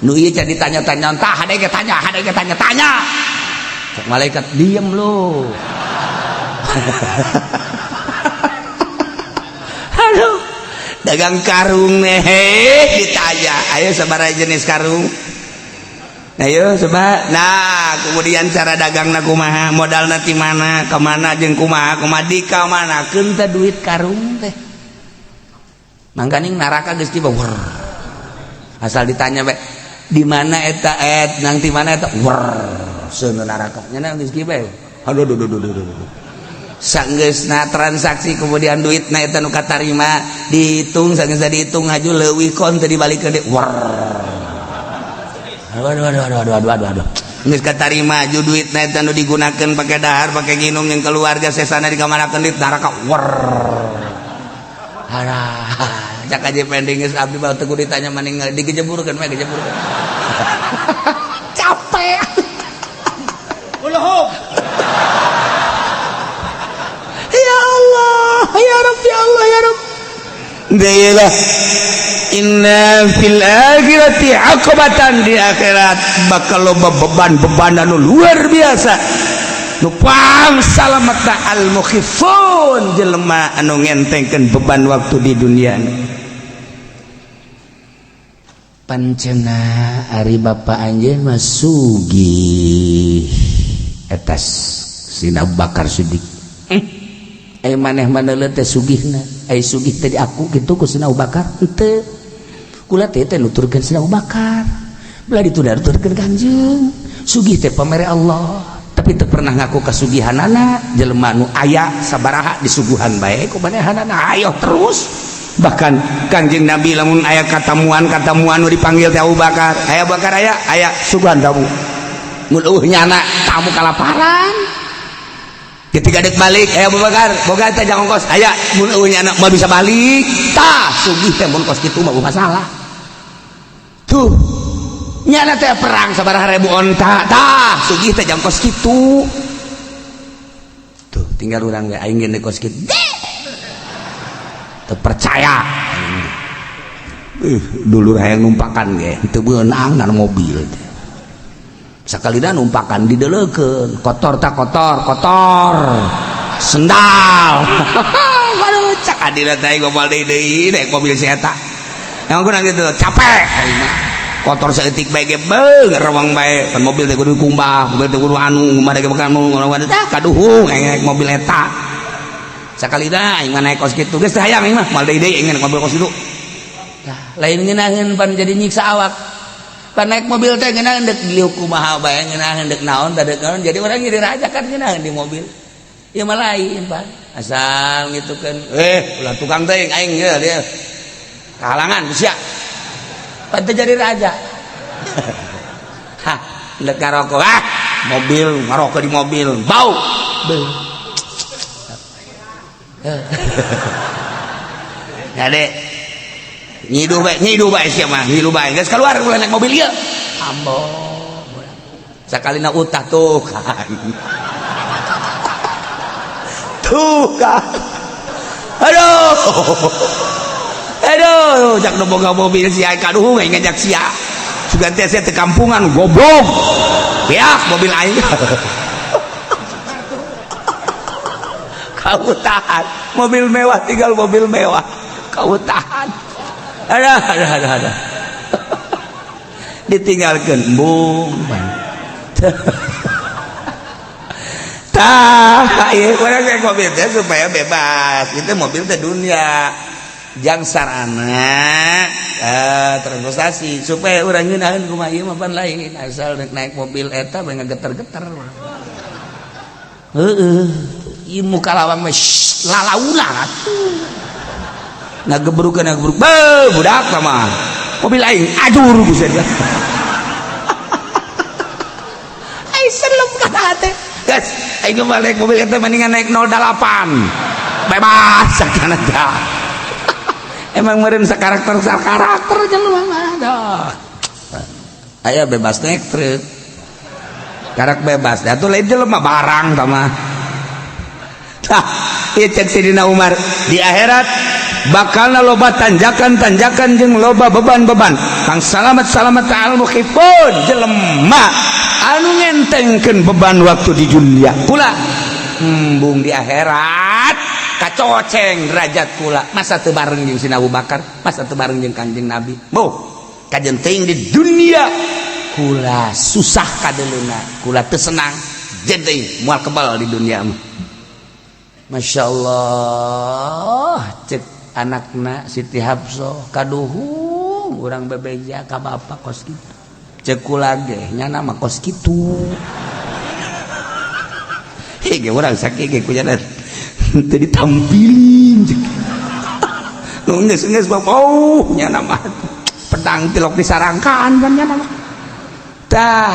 nu ieu jadi ditanya-tanya, entah ada ge tanya, ada ge tanya-tanya. Cek malaikat diem lu. Aduh, dagang karung nih ditanya, ayo sabaraha jenis karung, ayo coba. Nah, kemudian cara dagang na kumaha, modal nanti mana, kemana jeung kumaha, kumaha di ka mana keun teh duit karung teh. Mangkaning neraka geus tiba wer. Asal ditanya bae di mana eta et nang di mana eta wer seuneu neraka. Nya geus kieu bae. Aduh aduh aduh aduh aduh. Sanggeusna transaksi kemudian duit na eta nu katarima dihitung, sanggeusna dihitung haju leuwih kon teu dibalikeun deui wer. Aduh aduh aduh aduh aduh aduh aduh. Geus katarima haju duit na eta nu digunakeun pake dahar, pake nginum jeung keluarga sesana dikamanakeun duit neraka wer. Alah, cak aja pending geus abdi mah teu kudu ditanya maning digejeburkeun we gejeburkeun. Capek. Ulahum. Ya Allah, ya Rabb, ya Allah, ya Rabb. Deui inna fil akhirati aqobatan, di akhirat bakal loba beban-beban anu luar biasa. Nu pang salamet al mukhifun, jelema anu ngentengkeun beban waktu di dunia. Pancena ari bapa anjeun mah sugih etas Sina Abu Bakar Siddiq. Ai maneh maneuleut teh sugihna, ai sugih teh di aku kitu ku Sina Abu Bakar henteu. Kula teh teh nuturkeun Sina Abu Bakar. Belah ditu nuturkeun Kanjeng. Sugih teh pamere Allah, tapi teu pernah ngaku kasugihanana. Jelema nu aya sabaraha disuguhan bae ku manehanana, ayo terus. Bahkan Kanjeng Nabi lamun aya katamuan-katamuan nu dipanggil teh Abu Bakar, aya Bakar aya, aya suguhan tamu. Mun eueuh nyana tamu kalaparan. Ketika dek balik, aya Abu Bakar, boga teh jangan kos, aya mun eueuh nyana moal bisa balik. Tah, sugih teh mun kos kitu mah masalah. Tuh, nyana teh perang sabaraha ribu onta, tah, sugih teh jang kos kitu. Tuh, tinggal urang ge aing ge kos kitu. Teu percaya. Dulur hayang numpakan ge teu beunang na mobil. Sakalina numpakan dideleukeun, kotor tak kotor, kotor. Sendal. Waduh, cak adina teh gomal deui deui naik mobil si eta. Yang kurang gitu, capek aing mah. Kotor saeutik bae ge beung rewang bae, kan mobil teh kudu kumbah, mobil teh kudu anu, kumbah teh anu, tah kaduhung aing naik mobil eta. Sakalina aing mah naik kos kitu geus teu hayang aing mah, moal deui deui aing naik mobil kos kitu. Tah, lain ngeunaheun pan jadi nyiksa awak. Pan naik mobil teh ngeunaheun deuk diliuk kumaha bae, ngeunaheun deuk naon tah deuk naon, jadi orang jadi raja kan ngeunaheun di mobil. Ieu mah lain pan. Asal ngitukeun, ulah tukang teuing aing ieu dia. Kahalangan ku sia. Pan teu jadi raja. Hah, deuk ngarokok, ah, mobil ngarokok di mobil, bau. Beuh. Gade nyiduh bae sia mah, nyiduh bae. Geus keluar ulah naik mobil ieu. Ambo. Sakalina utah tuh kan. Tuh kan. Aduh. Aduh, jak nu boga mobil sia kaduhung aing ngajak sia. Sugan teh sia teh kampungan goblok. Beak mobil aing. Kau tahan mobil mewah, tinggal mobil mewah kau tahan. Ada ditinggalkan bung tah ieu urang naik mobil teh supaya bebas. Itu mobil teh dunia jang sarana transportasi supaya urang ngeunaheun kumaha ieu mah pan lain asal naik mobil eta bae ngageter-geter. Heeh, ieu muka lawang mah lalauna atuh. Ngagebrukeun ngagebruk. Beuh, budak mah. Mobil aing ajur buset. Ai selem kana hate. Geus, aing mah naik mobil eta mendingan naik 08. Bebas sakana tah. Emang meureun sakarakter sakarakter jelema mah dah. Aya bebas naik truk. Karak bebas. Da atuh lain jelema barang tah mah. Tah, ieu cek Sidina Umar di akhirat bakalna loba tanjakan-tanjakan jeung loba beban-beban. Kang salamet-salamet al mukhifun jelema anu ngentengkeun beban waktu di dunia. Kula embung di akhirat kacoceng derajat kula. Masa teu bareng jeung Sidina Abu Bakar, masa teu bareng jeung Kanjeng Nabi. Boh, kajen teuing di dunia kula susah kadeleuna, kula teu senang, jadi moal kebal di dunia mah. Masya Allah, cek anakna Siti Hafsah kaduhung urang bebeja ka bapak kos kitu. Cek kula ge nyana mah kos kitu. Hege urang sakit ge kunyana teu ditampilin cek. Nu geus-geus bapak oh nyana mah pedang tilok disarangkan kan nyana mah. Tah,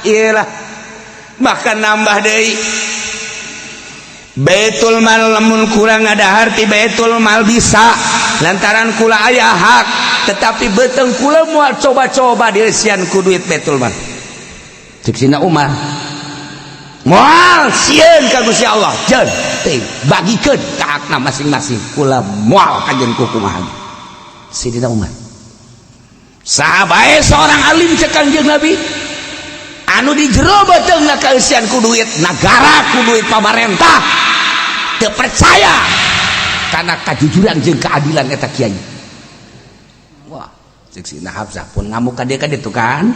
ieu lah bahkan nambah deui Baitul Mal lamun kurang ada harti Baitul Mal bisa lantaran kula aya hak, tetapi beteng kula moal coba-coba dieusian ku duit Baitul Mal. Cek Sina Umar moal sieun ka Gusti Allah, jeun teuing bagikeun ka hakna masing-masing. Kula moal kajen kukumaha. Sidina Umar. Saha bae seorang alim cek Kangjeng Nabi anu di jero beuteungna kaeusian ku duit nagara, ku duit pamarentah, teu percaya karena kajujuran jeung keadilan eta kiai. Wah, cek Sina Hafsah pun ngamuk ka dia ka ditu kan.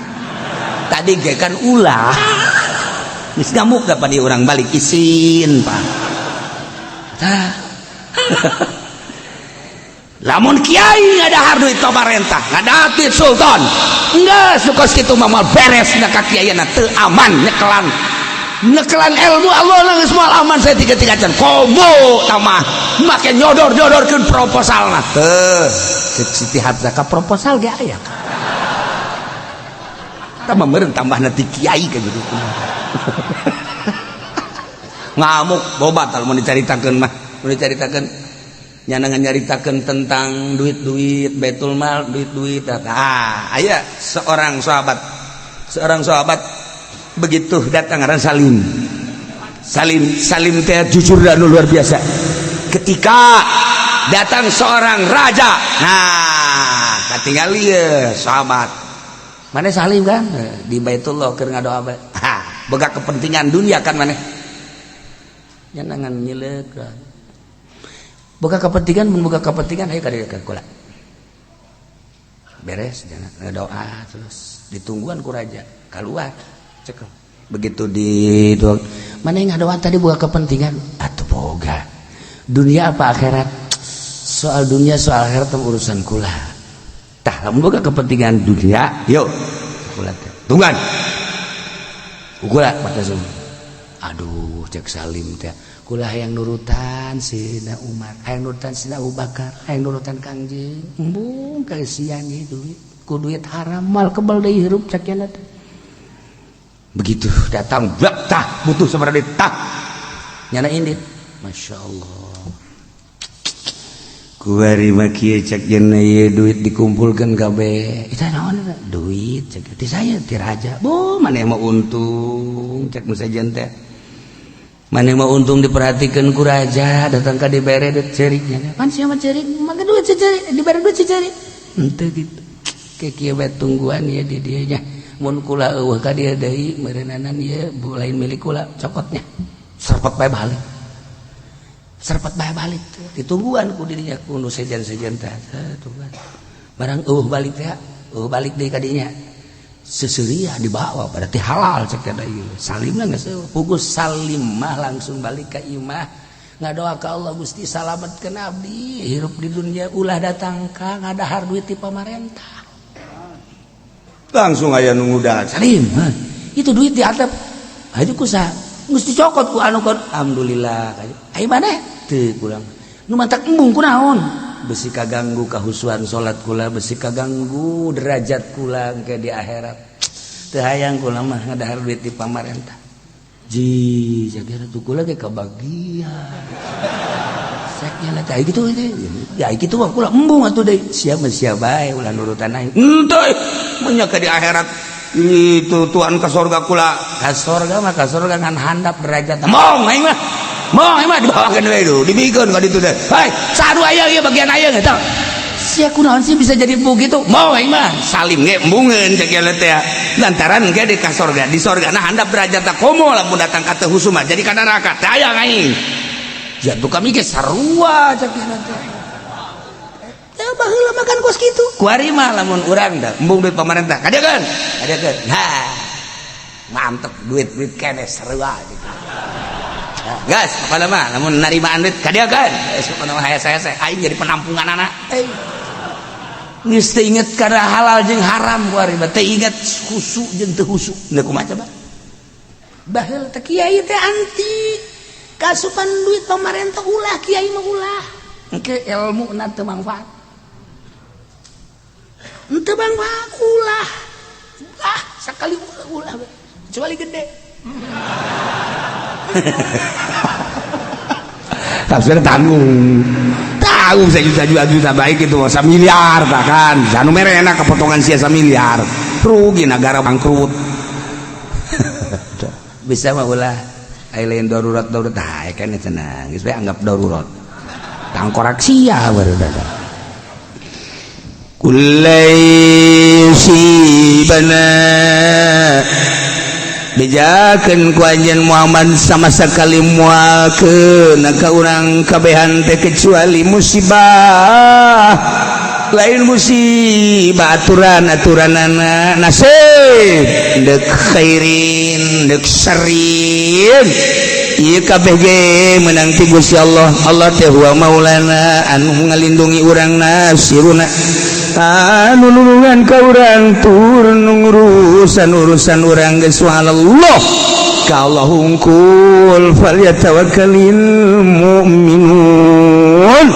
Tadi ge kan ulah. Geus ngamuk da pada urang balik isin, Pak. Tah. Lamun kiai ngadahar duit pamarentah, ngadahar duit sultan, enggak suka kitu mah moal beres na ka kiaiana, teu aman nyekelan. Nyekelan ilmu Allah geus moal aman saya tiga-tiga can. Komo tamah make nyodor-nyodorkeun proposalna. Teu, cek Siti Hafsah ka proposal ge aya. Tambah meureun tambah nanti kiai ka gitu. Ngamuk bobat kalau mau dicaritakeun mah, mau dicaritakeun nyanangan nyaritakeun tentang duit-duit baitul mal, duit-duit. Ah, aya seorang sahabat begitu datang ngaran Salim. Salim Salim teh jujur dan luar biasa. Ketika datang seorang raja, nah, katingali ya sahabat. Mana Salim kan di Baitullah keur ngadoa bae. Ha, boga kepentingan dunia kan maneh. Nyanangan nyileuk kan. Boga kepentingan, mun boga kepentingan ayo ka dieu ka kula. Beres jangan ngadoa terus ditungguan ku raja keluar cekel. Begitu di itu mana yang ngadoa tadi boga kepentingan atau boga dunia apa akhirat? Soal dunia soal akhirat urusan kula. Tah, lamun boga kepentingan dunia yuk kula teh tungguan kula pada semua. Aduh, cek Salim teh, kula hayang nurutan Sina Umar, hayang nurutan Sina Abu Bakar, hayang nurutan Kangjeng, embung kaeusian ieu duit ku duit haram mal kebal deui hirup cek nya teh. Begitu datang blak tah butuh sabaraha duit tah nyana indit. Masya Allah, kuari mah kieu cek cenah, ieu duit dikumpulkeun kabeh itu naon eta duit cek ti saya ti raja. Bo maneh mah untung cek nu sejen teh, maneh mah untung diperhatikeun ku raja, datang ka dibere duit ceurik nya pan sia mah ceurik maka duit ceurik dibere duit ceurik henteu kitu ke kieu bae tungguan ieu di dieu nya. Mun kula eueuh ka dieu deui meureunana ieu lain milik kula, cokotnya serpet bae balik, serpet bae balik. Ditungguan ku dirinya ku nu sejen-sejen teh, tungguan barang eueuh balik teh, eueuh balik deui ka dinya seseuria dibawa berarti halal cek teh ieu. Salimna geus pugus. Salim mah langsung balik ka imah ngadoa ka Allah, Gusti salametkeun abdi hirup di dunia ulah datang ka ngadahar duit ti pamarentah. Langsung aya nu ngudag, Salim, itu duit di atap haju ku saha? Geus dicokot ku anu kon. Alhamdulillah. Ai maneh teu kurang nu mantak embung kunaon, besi kaganggu kahusuan salat kula, besi kaganggu derajat kula engke di akhirat, teu hayang kula mah ngadahar duit di pamarentah. Ji jaga tuh kula ge kabagian seknya lah kayak gitu ya gitu mah kula embung atuh deui. Siap mah siap bae, ulah nurutan aing henteu nya di akhirat itu tuan ke sorga kula ka sorga mah ka sorga ngan handap derajat. Mong aing mah, mong aing mah dibawakeun we itu dibikeun ka ditu teh. Hei, sadu aya ieu bagian aya eta sia kunaon sih bisa jadi begitu? Mau aing mah. Salim ge embungeun cek ieu teh lantaran ge di ka sorga, di sorga nah handap derajat. Komo lamun datang ka teu husuma jadi ka neraka teh aya aing jatuh kami ge sarua cek ieu teh. Ya baheula makan kos kitu. Kuari mah lamun urang dah embung duit pemerintah. Kadiakeun. Kadiakeun. Nah. Mantep duit duit kene sarua gitu. Nah, gas pokoknya mah lamun narimaan duit kadiakeun. Geus pokona mah saya aing jadi penampungan anak. Eh. Geus teu inget kana halal jeung haram kuari mah, teu inget khusu jeung teu khusu. Nah, kumaha coba? Baheula teh kiai teh anti kasupan duit pemerintah, ulah kiai mah ulah. Engke ilmu na teu manfaat. Henteu manfaat ulah. Ah, sekali ulah ulah kecuali gede. Tafsir tanggung. Tahu saya juta juta juta baik itu miliar bahkan. Sanu mere enak kepotongan sia miliar. Rugi negara bangkrut. Bisa mah ulah. Ai lain darurat darurat, ah kan tenang. Geus bae anggap darurat. Tangkorak sia baru. Qul lan yusibana, bejakeun ku anjeun Muhammad, sama sekali moal keuna ka urang kabehan teh kecuali musibah, lain musibah aturan aturanana nasib, dek khairin dek syarrin, ieu kabeh ge menang ti Gusti Allah. Allah teh huwa maulana, anu ngalindungi urang, nasiruna, anu nulungan ka urang, tur ngurusan urusan urang. Geus, Allah ka Allah hungkul, falyatawakkalil mu'minun,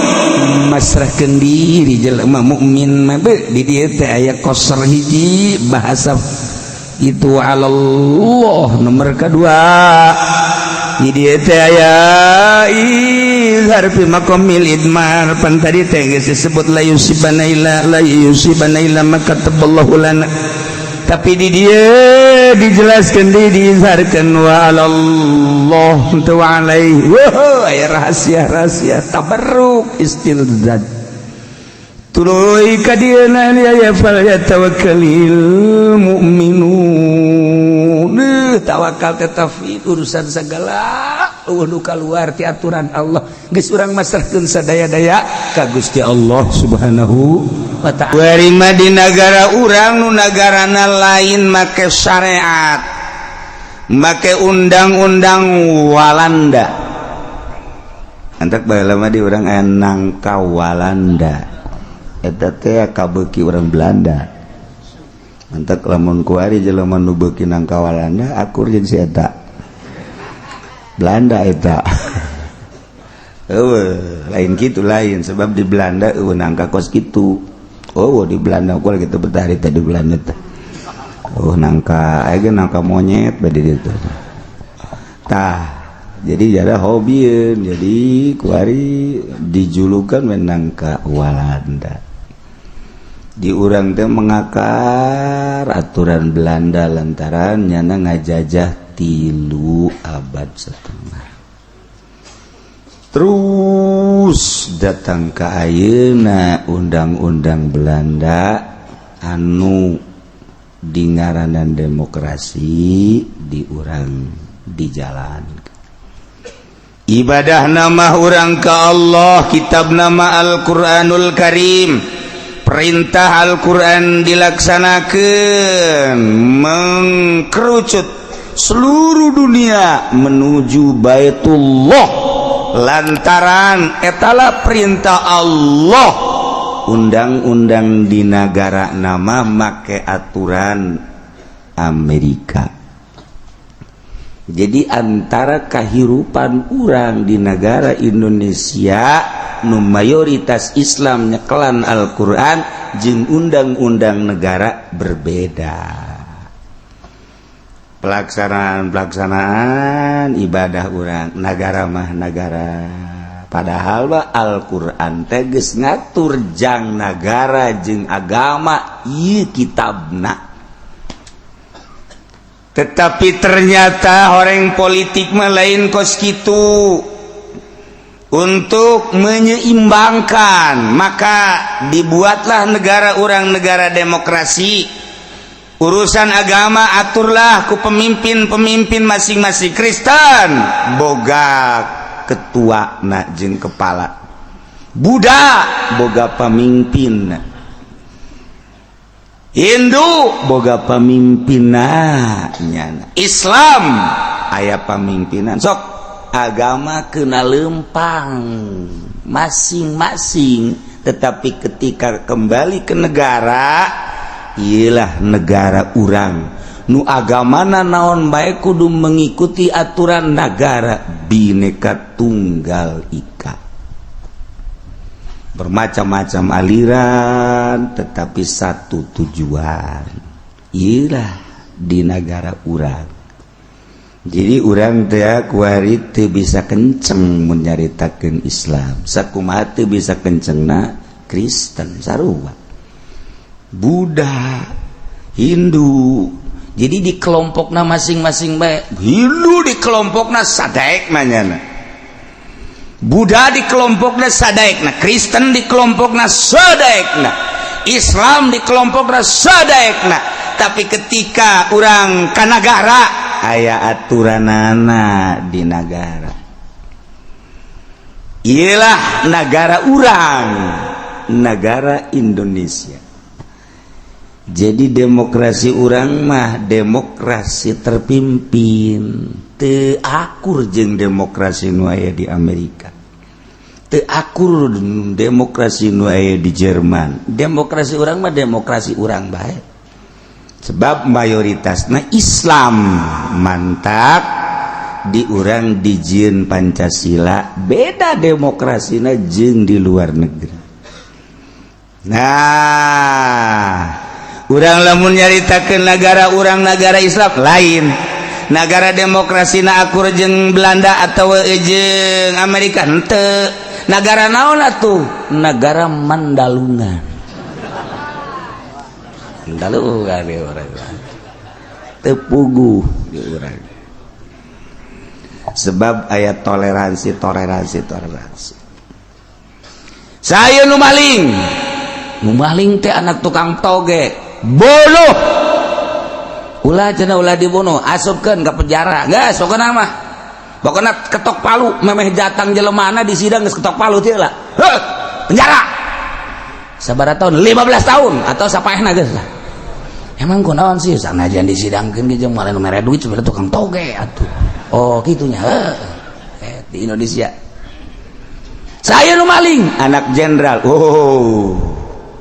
masrahkeun diri jelema mukmin mah. Di dieu teh aya qasar hiji bahasa itu Allah, nomor kedua di dieu teh aya izhar fi maqamil idmar. Pan tadi teh geus disebut la yusibana illa, la yusibana illa ma kataballahu lana, tapi di dieu dijelaskan, di diizharkeun wa alallah teu wa alaihi. Wow, aya rahasia-rahasia tabarruk istilzad. Tuluy ka dieu aya fal yatawakkalil mu'minun. Tawakal teh tafwid urusan segala, euweuh nu kaluar ti aturan Allah. Geus, urang masrahkeun sadaya-daya ka Gusti Allah Subhanahu wa Ta'ala. Warima di nagara urang, nu nagarana lain make syariat, make undang-undang Walanda. Antak baheula mah di urang aya nangka Walanda, eta teh kabeuki urang Belanda. Mantak lamun kuari jelema nu beuki nangka Walanda akur jeung si eta Belanda eta. Eueuh, lain kitu, lain, sebab di Belanda eueuh nangka kos kitu. Oh, di Belanda gua gitu betah teh di Belanda teh. Oh, nangka aya ge nangka monyet bae di ditu tah. Jadi jada hobieun, jadi kuari dijulukan we nangka Walanda. Di urang teh mengakar aturan Belanda lantaran nyana ngajajah 3 abad setengah. Terus datang ke ayeuna undang-undang Belanda anu di ngaranan demokrasi, di urang dijalan. Ibadah nama urang ke Allah, kitab nama Al-Quranul Karim, perintah Al-Quran dilaksanakan, mengkerucut seluruh dunia menuju Baitullah lantaran etalah perintah Allah. Undang-undang di negara nama make aturan Amerika. Jadi antara kehidupan urang di negara Indonesia nu mayoritas Islam, nyekelan Al-Quran, jeung undang-undang negara berbeda pelaksanaan pelaksanaan ibadah urang. Negara mah negara, padahal mah Al-Quran teges ngatur jang negara jeung agama, ieu kitabna. Tetapi ternyata orang politik mah lain kos kitu. Untuk menyeimbangkan maka dibuatlah negara urang negara demokrasi. Urusan agama aturlah ku pemimpin-pemimpin masing-masing. Kristen boga ketua na jeung kepala, Buddha boga pemimpin, Hindu boga pemimpinna, Islam aya pemimpinan. Sok agama kena lempang masing-masing, tetapi ketika kembali ke negara, ialah negara urang nu agamana naon bae kudu mengikuti aturan negara. Bineka Tunggal Ika, bermacam-macam aliran tetapi satu tujuan, ialah di negara urang. Jadi urang teh kuari teu bisa kenceng menyaritakeun Islam, sakumaha teu bisa kencengna Kristen, sarua Buddha, Hindu. Jadi di kelompokna masing-masing bae. Hindu di kelompokna sadaek manyana. Buddha di kelompokna sadaekna, Kristen di kelompokna sadaekna, Islam di kelompokna sadaekna. Tapi ketika orang ka nagara, aya aturanana di nagara. Iyalah negara urang, negara Indonesia. Jadi demokrasi urang mah demokrasi terpimpin, teu akur jeung demokrasi nu aya di Amerika, teu akur demokrasi nu aya di Jerman. Demokrasi urang mah demokrasi urang bae, sebab mayoritasna Islam. Mantap di urang dijieun Pancasila, beda demokrasina jeung di luar negeri. Nah, urang lamun nyaritakeun negara urang negara Islam, lain negara demokrasi na akur jeung Belanda atau jeung Amerika, henteu. Negara naon atuh? Negara Mandalungan. Mandalungan di urang teu puguh di urang, sebab aya toleransi, toleransi, toleransi. Saya nu maling, nu maling teh anak tukang toge, bunuh. Ulah cenah, ulah dibunuh, asupkeun ke penjara. Geus pokona mah, pokona ketok palu. Memeh datang jelemana di sidang geus ketok palu teh lah. Heuh, penjara sabaraha tahun? 15 tahun atau sapaehna geus lah. Emang kunaon sih? Sanajan disidangkeun ge jeung malah nu mere duit sebenarnya tukang toge atuh. Oh, kitunya. Heuh. Eh, di Indonesia saya nu maling anak jenderal. Oh,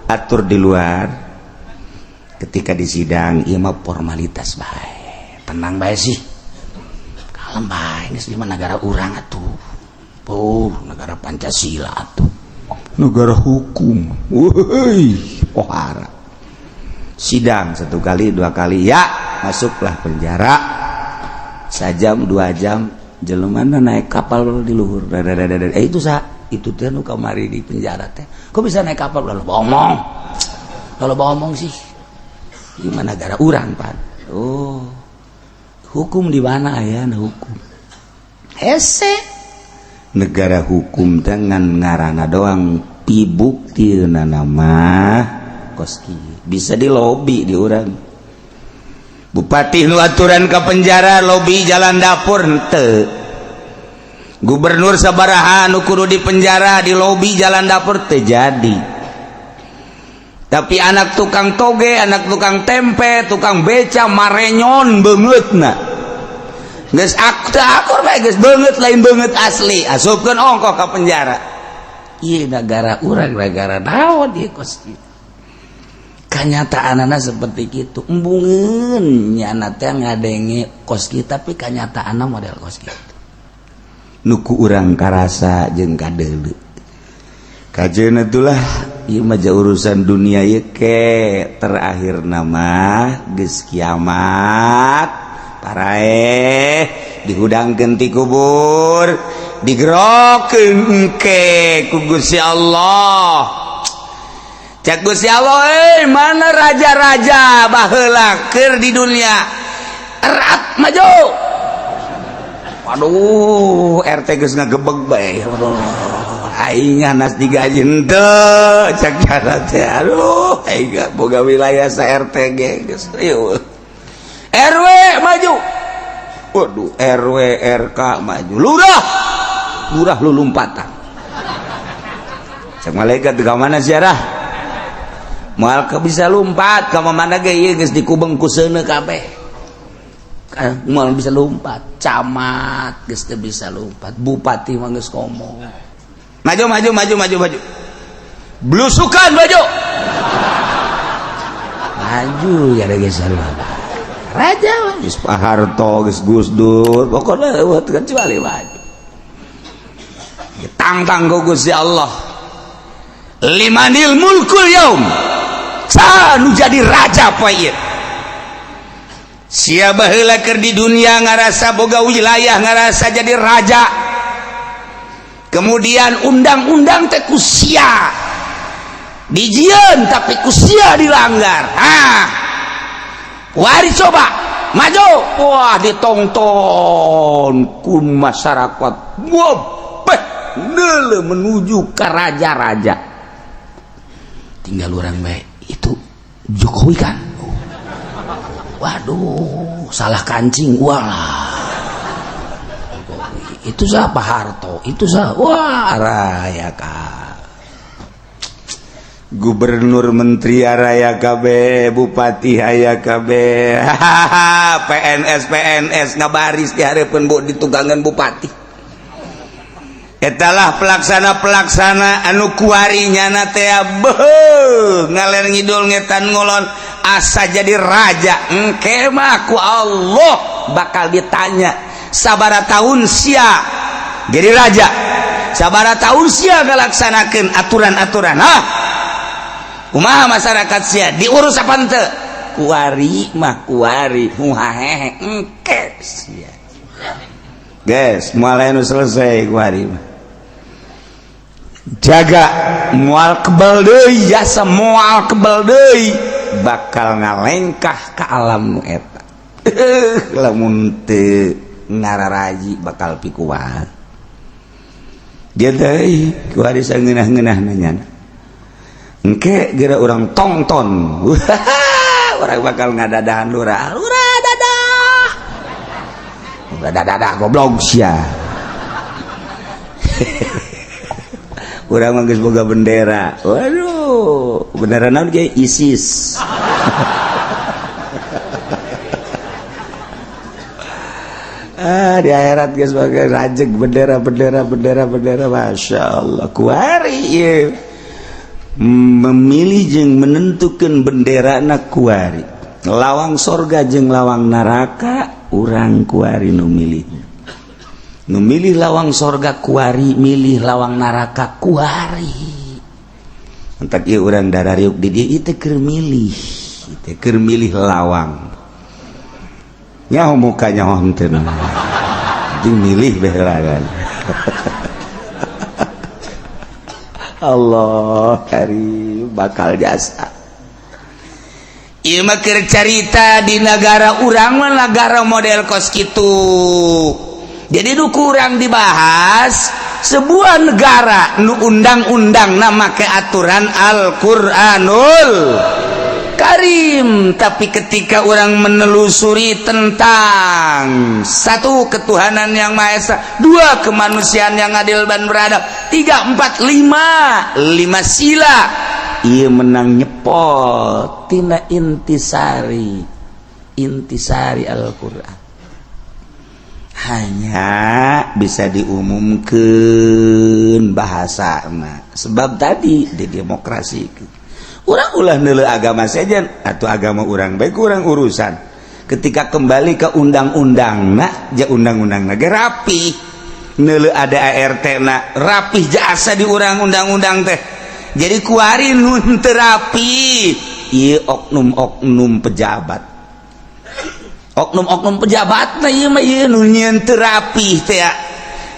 atur di luar. Ketika disidang, ieu mah formalitas bae, tenang bae sih, kalem bae, geus di negara urang atuh. Oh, negara Pancasila atuh, negara hukum. Woi, pohara sidang satu kali, dua kali, ya masuklah penjara. Sajam 2 jam jelemana naik kapal di luhur. Eh, itu sa itu teh nu kamari di penjara teh kok bisa naik kapal? Lalu ngomong, kalau ngomong sih gimana negara urang pan? Oh, hukum di mana ya? Hukum hese, negara hukum dengan ngarana doang, pibukti nama koski bisa dilobi di urang. Bupati nu aturan ke penjara lobi jalan dapur henteu, gubernur sabaraha nu kudu di penjara di lobi jalan dapur teu jadi. Tapi anak tukang toge, anak tukang tempe, tukang beca marenyon beungeutna geus akur bae, geus beungeut lain beungeut asli, asupkeun ongkoh ka penjara. Ieu negara urang negara naon ieu kos kieu? Kanyataanana seperti itu. Embungeun nyana teh ngadenge kos kieu, tapi kanyataanna model kos kitu nu ku urang karasa jeung kadeuleu kajeun. Itulah ieu mah urusan dunia ieu. Ke terakhir nama geus kiamat, paraeh dihudangkeun ti kubur, digerokeun engke ku Gusti Allah. Cek Gusti Allah, "Eh, mana raja-raja baheula keur di dunia? Erat maju." Waduh, RT geus ngagebeg bae. Aduh, aing nas digaji henteu, cek cara teh. Aduh, aing boga wilayah sa RT ge geus rieuh. RW maju. Waduh, RW, RK maju. Lurah, lurah lu lompatan. Cek malaikat, "Ke mana ziarah?" "Moal ke bisa lompat ka mana ge, ieu geus dikubeng ku seuneu kabeh." Moal bisa lompat. Camat geus teu bisa lompat, bupati mah geus komo. Maju, maju, maju, maju, maju, blusukan maju, maju ya geus. Raja geus Pak Harto, geus Gus Dur, pokoknya kecuali maju tangtang ku Gusti Allah. Limanil mulkul yaum? Saha nu jadi raja poe ieu? Sia baheula keur di dunia ngarasa boga wilayah, ngarasa jadi raja, kemudian undang-undang teh ku sia dijieun, tapi ku sia dilanggar. Ah, wari coba maju. Wah, ditongton ku masyarakat. Wah, beh. Neuleuh menuju ke raja-raja. Tinggal orang baik itu Jokowi kan. Waduh, salah kancing. Wah, itu siapa? Harto. Itu siapa? Wah, raya kah. Gubernur, menteri raya KB, bupati aya KB, PNS PNS ngabaris di hareupeun bu di tugangan bupati. Etalah pelaksana-pelaksana anu kuari nyana teh beuh ngaler ngidul ngetan ngolon asa jadi raja. Engke mah ku Allah bakal ditanya, sabara tahun sia jadi raja, sabara tahun sia ngalaksanakeun aturan-aturan, hah? Kumaha masyarakat sia diurus apa henteu? Kuari mah kuari muhahehe engke sia. Guys, moal anu selesai kuari mah. Jaga moal kebal deui, jasa moal kebal deui, bakal ngalengkah ka alam nu eta. Lamun teu ngararaji bakal pikuat. Dia deui kuari sangeunah-ngeunahna nyana. Engke geura urang tongton. Urang bakal ngadadahan lurah. Lurah dadah. Lurah dadah goblok sia. Urang mah geus boga bendera. Waduh, bendera naon ge? ISIS. Ah, di akhirat geus boga rajeg bendera bendera bendera bendera, Masya Allah. Kuari ieu memilih jeung menentukan bendera na kuari. Lawang sorga jeung lawang neraka urang kuari nu milih. Nu milih lawang sorga kuari, milih lawang neraka kuari. Entak ieu urang darariuk di dieu ieu teh keur milih, teh keur milih lawang. Nyaho muka nyaho henteu. Jeung milih bae kan. Allah karim bakal jasa. Ieu mah keur carita di negara urang mah negara model kos kitu. Jadi nu kurang dibahas sebuah negara nu undang-undang na make aturan Al-Qur'anul Karim, tapi ketika orang menelusuri tentang satu ketuhanan yang Maha Esa, dua kemanusiaan yang adil dan beradab, 3, 4, 5, 5 sila, ia menang nyepot tina intisari, intisari Al-Quran. Hanya bisa diumumkan bahasa sebab tadi di demokrasi. Urang ulah neuleuh agama sejen atau agama urang baik urang urusan. Ketika kembali ke undang-undang na, ja undang-undang na ge rapi. Neuleuh ada ART na rapih jasa di urang undang-undang teh. Jadi kuari nu teu rapi ieu oknum-oknum pejabat. Oknum-oknum pejabat na ieu mah ieu nu nyieun teu rapih teh.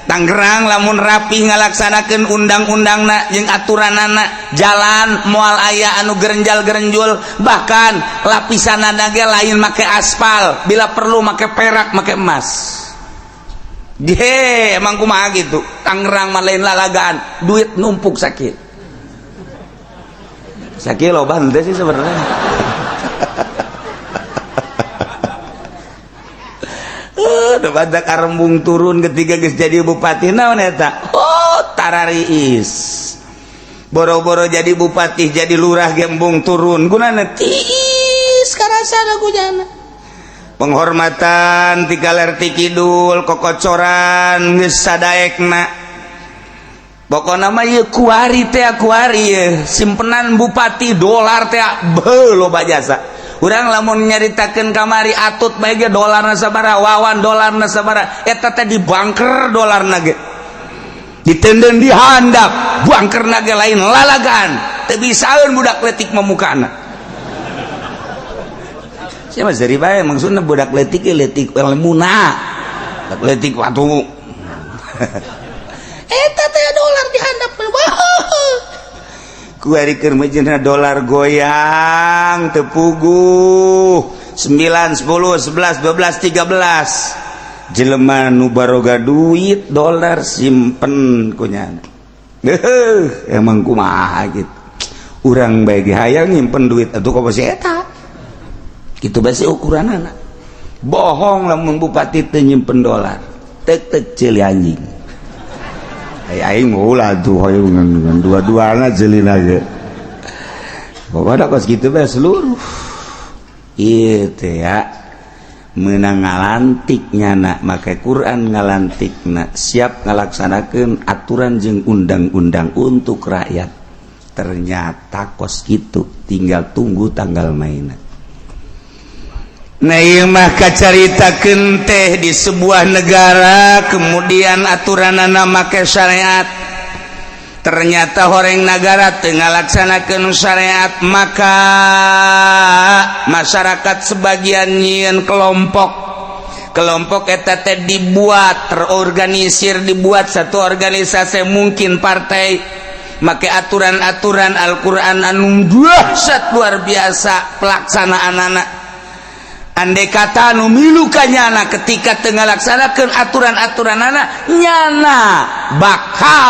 Tangerang lamun rapi ngalaksanakeun undang-undangna jeung aturanana, jalan moal aya anu gerenjal-gerenjul, bahkan lapisanana ge lain make aspal, bila perlu make perak, make emas. Ge, emang kumaha gitu. Tangerang mah lain lalagaan, duit numpuk sakit. Sakit loba henteu sih sebenarnya. Udah badak arembung turun ketika geus jadi bupati naon eta? Oh, tarariis. Boro-boro jadi bupati, jadi lurah gembung turun. Gunana tiis karasana gujana. Penghormatan ti kaler ti kidul kokocoran geus sadaekna. Pokona mah ieu kuari teh kuari ieu simpenan bupati dolar teh beuh loba jasa. Urang lamun nyaritakeun kamari atut bae ge dolarna sabaraha, wawan dolarna sabaraha, eta teh di bangker dolarna ge. Ditenden di handap, bangkerna ge lain lalagan, teu bisaeun budak leutik mamukana. Sia mah seuri bae maksudna budak leutik ge leutik ilmuna. Budak leutik watu. Eta teh dolar di handap. Kuari keur mejeuna dolar goyang teu puguh. 9, 10, 11, 12, 13. Jelema nu baroga duit dolar simpen ku nyana. Emang kumaha gitu, urang bae hayang nyimpen duit atuh kok si eta kitu bae ukuran anak. Bohong lamun bupati teu nyimpen dolar, tek tek ceuli anjing. Ai aing ulah tuh hoyong dua-duana ceulina ge. Pokoknya kos kitu bae seluruh ieu teh ya. Menang ngalantik nyana make Quran, ngalantik na siap ngalaksanakeun aturan jeung undang-undang untuk rakyat. Ternyata kos gitu, tinggal tunggu tanggal mainan. Nah, ieu mah kacaritakeun teh di sebuah negara, kemudian aturanana make syariat. Ternyata horeng negara teu ngalaksanakeun syariat, maka masyarakat sebagian nyieun kelompok. Kelompok eta teh dibuat terorganisir, dibuat satu organisasi, mungkin partai, make aturan-aturan Al-Qur'an anu dahsyat luar biasa pelaksanaan anak. Andai kata nu milu ka nyana ketika teu ngalaksanakeun aturan-aturan anak, nyana bakal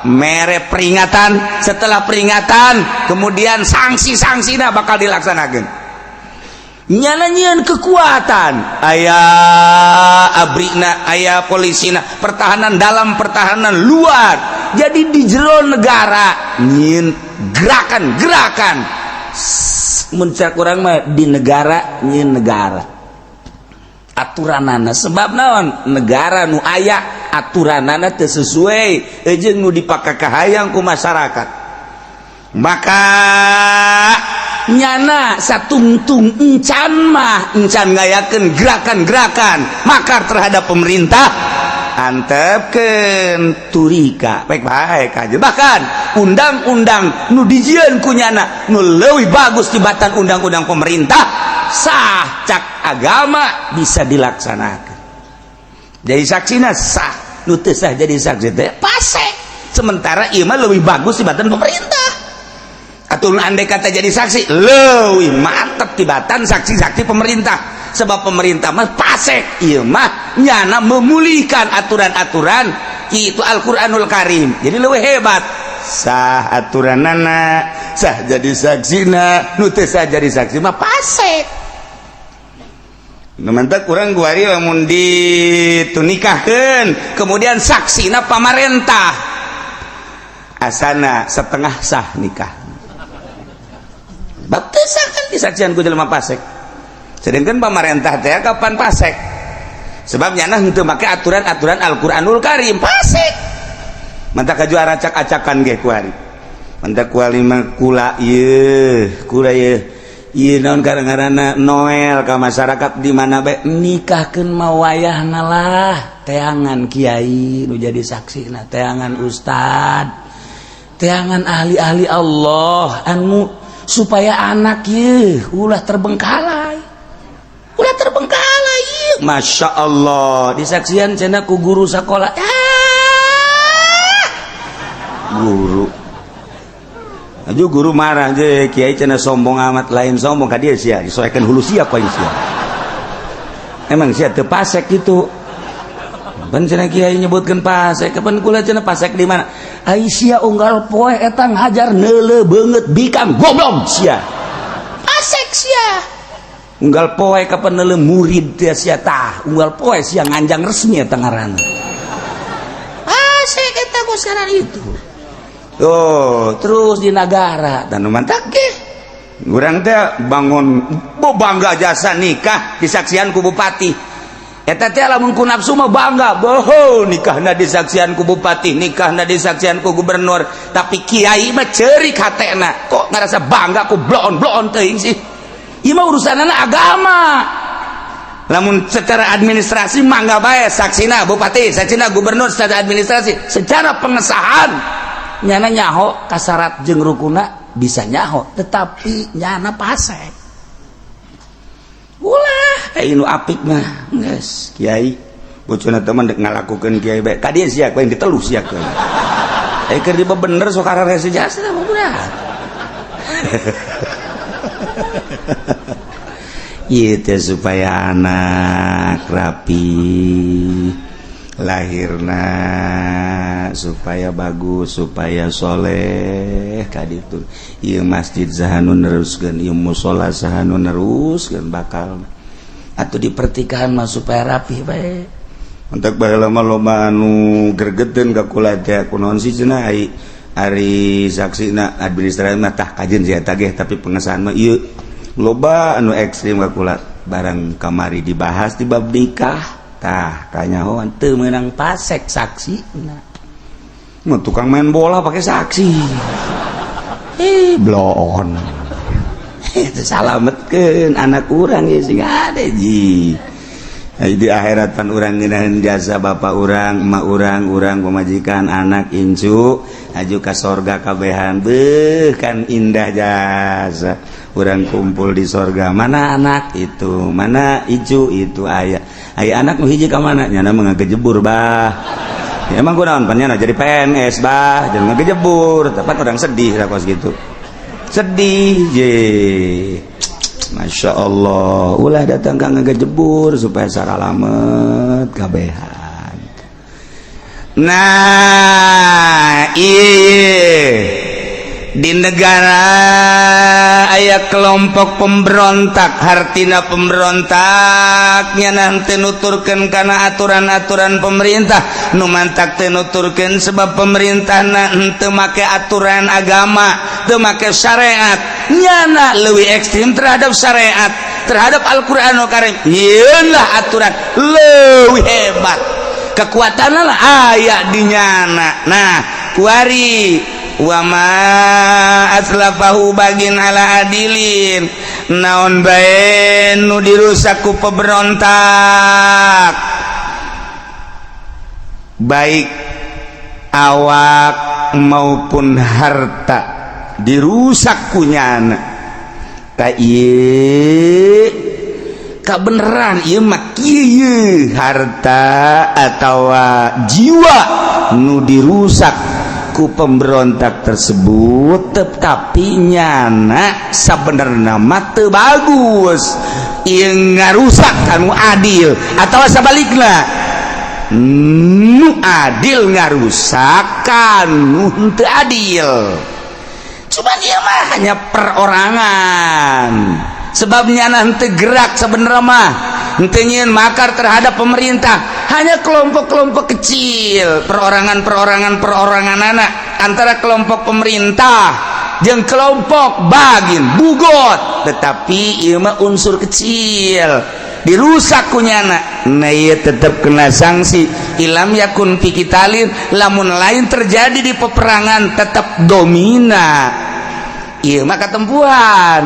mere peringatan. Setelah peringatan, kemudian sanksi-sanksi bakal dilaksanakan. Nyana nyieun kekuatan, aya abrina, aya polisina, pertahanan dalam, pertahanan luar. Jadi di jero negara nyieun gerakan-gerakan. Mun cek urang mah di negara nyieun negara aturanana. Sebab naon? Negara nu aya aturanana teu sesuai jeung nu dipakakahayang ku masyarakat, maka nyana satungtung encan mah encan ngayakeun gerakan-gerakan makar terhadap pemerintah, antepkeun turika baik-baik aja. Bahkan undang-undang nu dijieun ku nyana nu leuwih bagus tibatan undang-undang pemerintah, sah cak agama, bisa dilaksanakan. Jadi saksina sah, nu teu sah jadi saksi teh pasek. Sementara ieu mah leuwih bagus tibatan pemerintah atau andai kata jadi saksi leuwih mantep tibatan saksi-saksi pemerintah, sebab pemerintah mah pasek, ieu mah nyana memulihkan aturan-aturan itu Al-Qur'anul Karim, jadi leuwih hebat. Sah aturanana, sah jadi saksina, nu teu sah jadi saksi mah pasek. Nu mantak urang kuari lamun ditunikahkeun kemudian saksina pamarentah, asana setengah sah nikah. Bab teu sah kan disaksian ku jelema pasek, sedangkan pamarentah teh kapan pasek? Sebab nyana henteu make aturan-aturan Al-Qur'anul Karim, pasek. Mantak kajuara acak-acakan ge kuari. Mantak kuari mah kula ieu, kula ieu. Ieu naon ngaranna, Noel ka masyarakat di mana bae, nikahkeun mah wayahna lah teangan kiai nu jadi saksina, teangan ustad, teangan ahli-ahli Allah anu supaya anak ye ulah terbengkalai, ulah terbengkalai. Masya Allah, disaksian cenah ku guru sekolah. Ah! Guru aja, guru marah je, kiai cenah sombong amat. Lain sombong ka dia, sia disoekeun hulu sia ku sia. Emang sia teu pasek gitu pan cenah kiai nyebutkeun pasek. Kapan kula cenah pasek, di mana? Ai sia unggal poe eta ngajar neuleu beungeut bikang, goblok sia, pasek sia. Unggal poe kapan neuleu murid teh sia, tah unggal poe sia nganjang resmi eta ngaranna pasek eta ku sekarang itu. Tuh, terus di negara dan mantak ge urang teh bangun bo bangga jasa nikah disaksian ku bupati. Eta teh lamun ku nafsu mah bangga boho, nikahna disaksian ku bupati, nikahna disaksian ku gubernur. Tapi kiai mah ceurik hatena, kok ngerasa bangga ku bloon-bloon teuing sih. Ieu mah urusanana agama. Lamun secara administrasi mangga bae saksina bupati, saksina gubernur secara administrasi. Secara pengesahan nyana nyaho kasarat jeung rukuna, bisa nyaho, tetapi nyana pasek. Ulah ai nu apik mah geus kiai bocona teman dek ngalakukeun kiai bae ka dieu sia yang ditelu sia keun. Eh, keur bener sok ararese jasa mah budak. Ieu teh supaya anak rapi lahirna, supaya bagus, supaya soleh ka ditu. Ieu masjid saha nu neruskeun, ieu musola saha nu neruskeun bakal atau di pertikahan mah supaya rapi bae. Untuk baheula mah loba anu gregeteun ka kula teh, kunaon sih cenah, ai ari saksina administrasi mah tah kajeun sia tageh, tapi pengesahan mah ieu loba anu ekstrim ka kula. Barang kamari dibahas di bab nikah, tah kanyahoan teu meunang pasek saksi. Mah tukang main bola pakai saksi, eh bloon. Itu salametkeun anak urang ya sing ada ji. Di akhirat pan urang ngeunaheun jasa bapak urang, emak urang, urang pamajikan, anak incu aju ka sorga kabehan. Beuh, kan indah jasa urang kumpul di sorga. Mana anak itu, mana icu itu, ayah ayah anak nu hiji ka mana nyana mah ngagejebur bah ya, emang kunaon pan nyana jadi PNS bah, jangan ngagejebur. Tepat orang sedih lah kos gitu, sedih je. Masya Allah, ulah datang ka ngagejebur supaya saralamet kabehan. Nah, iya, di negara aya kelompok pemberontak, hartina pemberontaknya nanti nuturkan karena aturan-aturan pemerintah nu mantak teu nuturkeun, sebab pemerintah henteu make aturan agama, teu make syariat. Nyana leuwih ekstrim terhadap syariat, terhadap Al-Qur'anul Karim. Lah, aturan leuwih hebat kekuatan lah aya di nyana. Nah, kuari wama atlafahu bagin ala adilin, naon bae nu dirusak ku pemberontak, baik awak maupun harta dirusak ku nyana ka ieu kabeneran ieu mah kieu, harta atau jiwa nu dirusak ku pemberontak tersebut, tetapi nyana sebenarnya mah teu bagus ieu ngarusak anu adil, atau sebaliknya nu adil ngarusak kanu henteu adil. Cuma dia mah hanya perorangan, sebabnya nanti gerak sebenarnya mah henteu nyieun makar terhadap pemerintah, hanya kelompok-kelompok kecil, perorangan-perorangan, perorangan anak antara kelompok pemerintah jeung kelompok bagin bugot, tetapi ieu mah unsur kecil dirusak ku nyana. Nah, ieu tetep kena sanksi ilam yakun fi qitalin, lamun lain terjadi di peperangan tetap domina. Ieu mah katempuhan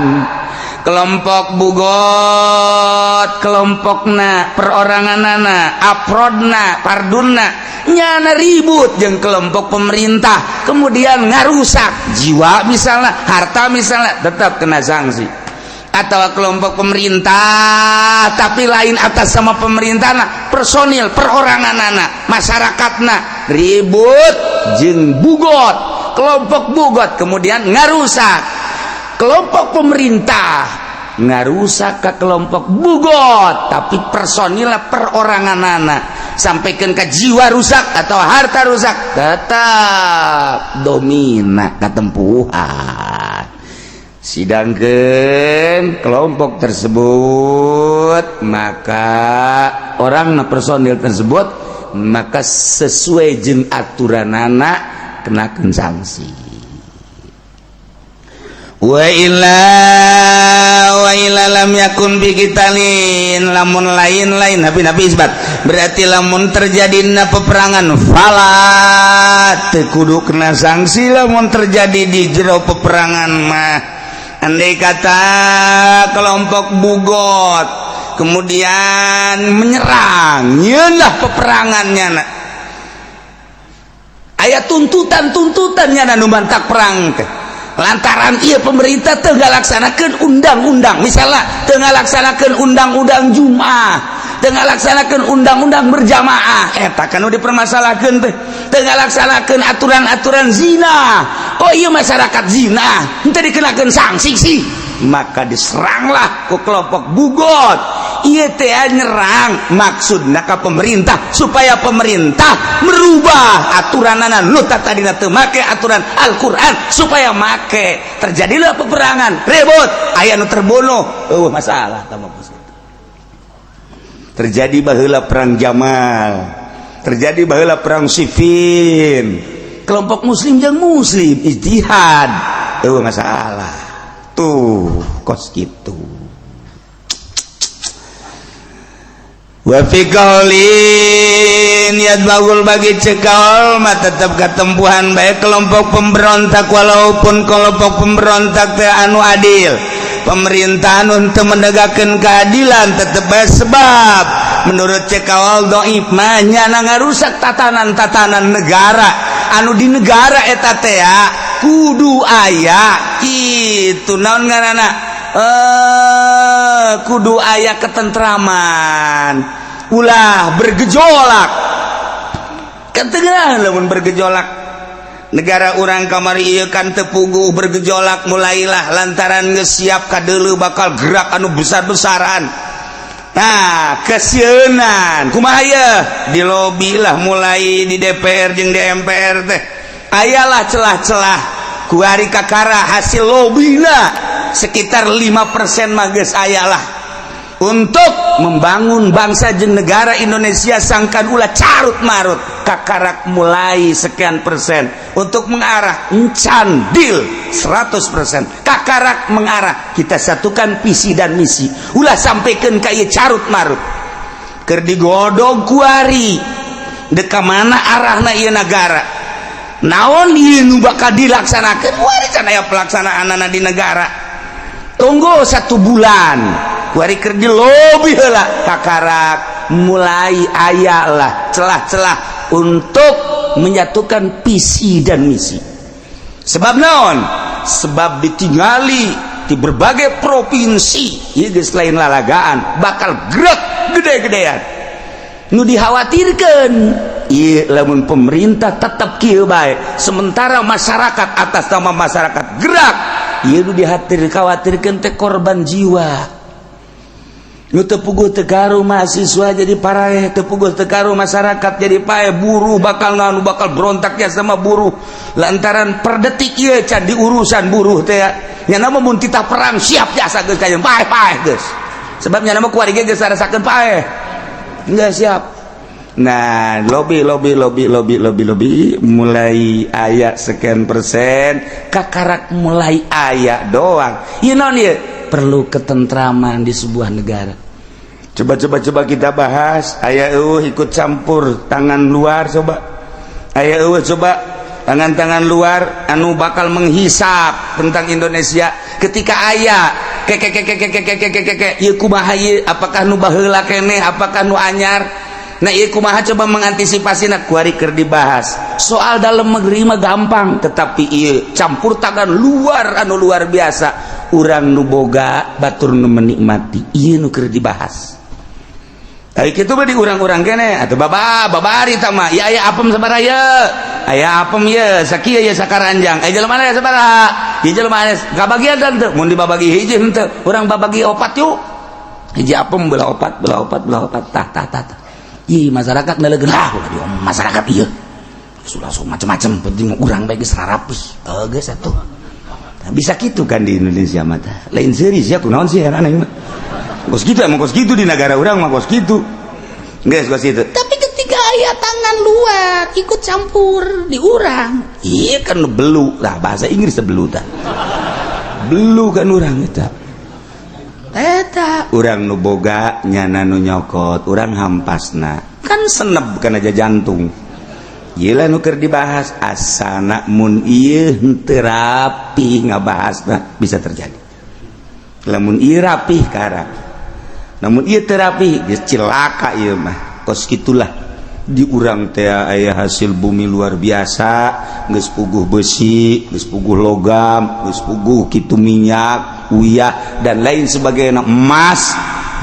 kelompok bugot, kelompokna peroranganana, afrodna, fardunna, nyana ribut jeung kelompok pemerintah, kemudian ngarusak jiwa misalnya, harta misalnya, tetap kena sanksi. Atau kelompok pemerintah tapi lain atas sama pemerintah, nah, personil perorangan anak masyarakatna ribut jeung bugot, kelompok bugot kemudian ngarusak kelompok pemerintah, ngarusak ke kelompok bugot, tapi personilnya perorangan anak sampaikan ke jiwa rusak atau harta rusak, tetap domina ketempuhan. Sidangkan kelompok tersebut, maka orang personil tersebut maka sesuai jeng aturan anak kenakan sanksi. Wa illa, wa illa lam yakun fi qitalin, lamun lain-lain nabi nabi isbat, berarti lamun terjadi na peperangan fala teu kudu kena sanksi. Lamun terjadi di jero peperangan mah, andai kata kelompok bugot kemudian menyerang, nyeunlah peperangannya na aya tuntutan-tuntutannya nu mantak perang teh lantaran iya pemerintah teu ngalaksanakeun undang-undang, misalnya teu ngalaksanakeun undang-undang Jumat, teu ngalaksanakeun undang-undang berjamaah, eta kan nu dipermasalahkeun teh, teu ngalaksanakeun aturan-aturan zina. Oh iya, masyarakat zina henteu dikenakeun sanksi sih. Maka diseranglah ku kelompok bughot. Ieu teh nyerang maksudna ka pemerintah supaya pemerintah merubah aturanana nu tadina teu make aturan Al-Qur'an supaya make. Terjadilah peperangan, ribut, aya nu terbunuh, eueuh masalah tah mah. Terjadi baheula perang Jamal, terjadi baheula perang Siffin, kelompok muslim jeung muslim ijtihad, eueuh masalah. Tuh, kos gitu. Wa fi qaulin yadbagul bagi cekal mah tetep ketempuhan baik kelompok pemberontak, walaupun kelompok pemberontak teh anu adil, pemerintahan untuk menegakkan keadilan tetep bae, sebab menurut cekawal doib mah nyana ngarusak tatanan-tatanan negara anu di negara eta teh kudu aya kitu, naon ngaranna, kudu aya ketentraman, ulah bergejolak kan. Tengah lamun bergejolak negara urang kamari ieu kan teu puguh bergejolak, mulailah lantaran geus siap kadeuleu bakal gerak anu besar-besaran. Nah, kesieunan kumaha ye di lobi lah, mulai di DPR jeung di MPR teh ayalah celah-celah. Kuari kakara hasil lobina sekitar 5% mah geus ayalah untuk membangun bangsa jeung negara Indonesia sangkan ulah carut marut. Kakarak mulai sekian persen untuk mengarah encan deal 100%, kakarak mengarah kita satukan visi dan misi, ulah sampaikan kayak carut marut. Keur digodog kuari deka mana arahna ieu negara, naon ieu nu bakal dilaksanakeun. Kuari can aya pelaksanaanana di negara, tunggu satu bulan. Kuari keur di lobi heula, kakarak mulai aya lah celah-celah untuk menyatukan visi dan misi. Sebab naon? Sebab ditinggali di berbagai provinsi ieu geus lain lalagaan, bakal gerak gede-gedean. Nu dikhawatirkan ieu lamun pemerintah tetap kieu bae, sementara masyarakat atas nama masyarakat gerak, ieu nu dihatir khawatirkeun teh korban jiwa. Nu teu puguh teu karu mahasiswa jadi paraeh, teu puguh teu karu masyarakat jadi paeh, buruh bakal nganu, bakal berontak ya sama buruh lantaran per detik ieu can diurusan buruh teh nya. Nama mun titah perang siap jasa geus kajeun paeh paeh geus, sebab nya nama kuari ge geus rasakeun paeh enggak siap. Nah, lobby lobby lobby lobby lobby lobby mulai aya sekian persen, kakarak mulai aya doang. Ieu naon ieu? Perlu ketentraman di sebuah negara. Coba coba coba kita bahas, aya eueuh ikut campur tangan luar? Coba, aya eueuh coba tangan-tangan luar anu bakal menghisap tentang Indonesia? Ketika aya ke ke ke ke ke ke ke ke ke ke ieu kumaha ieu? Apakah nu baheula keneh, apakah nu anyar? Nah, ieu kumaha coba mengantisipasi? Nah, kuari keur dibahas soal dalam negeri mah gampang, tetapi ieu campur tangan luar anu luar biasa, urang nu boga, batur nu menikmati, ieu nu keur dibahas. Tapi kitu mah di urang-urang kene atuh baba babari tah mah. Ieu aya apem sabaraha ye? Aya apem ye sakieu ye, sakaranjang. Aya jelema aya sabaraha? Ieu jelema aya kabagian teu? Mun dibabagi hiji henteu, urang babagi opat yuk. Hiji apem belah opat, belah opat, belah opat, tah tah tah tah. Ih, masyarakat nelegeun lah, ulah di masyarakat ieu langsung macam-macam, penting urang bae geus rarapih. Oh, geus atuh. Nah, bisa gitu kan di Indonesia mah tah. Lain serius ya, kunaon sih aneh mah. Kos gitu emang, kos gitu di negara urang mah kos gitu. Geus kos gitu. Tapi ketika aya tangan luar ikut campur di urang, Iya kan belu lah, bahasa Inggris belu tah. Belu kan urang eta. Eta Urang nu boga, nyana nu nyokot, urang hampasna. Kan seneb kan aja jantung. Gila nu keur dibahas asana mun ieu henteu rapi ngabahasna bisa terjadi. Lamun ieu rapih karak. Namun ieu teu rapi geus cilaka ieu mah. Kos kitulah di urang teh aya hasil bumi luar biasa, geus puguh besi, geus puguh logam, geus puguh kitu minyak, uyah dan lain sebagainya, emas.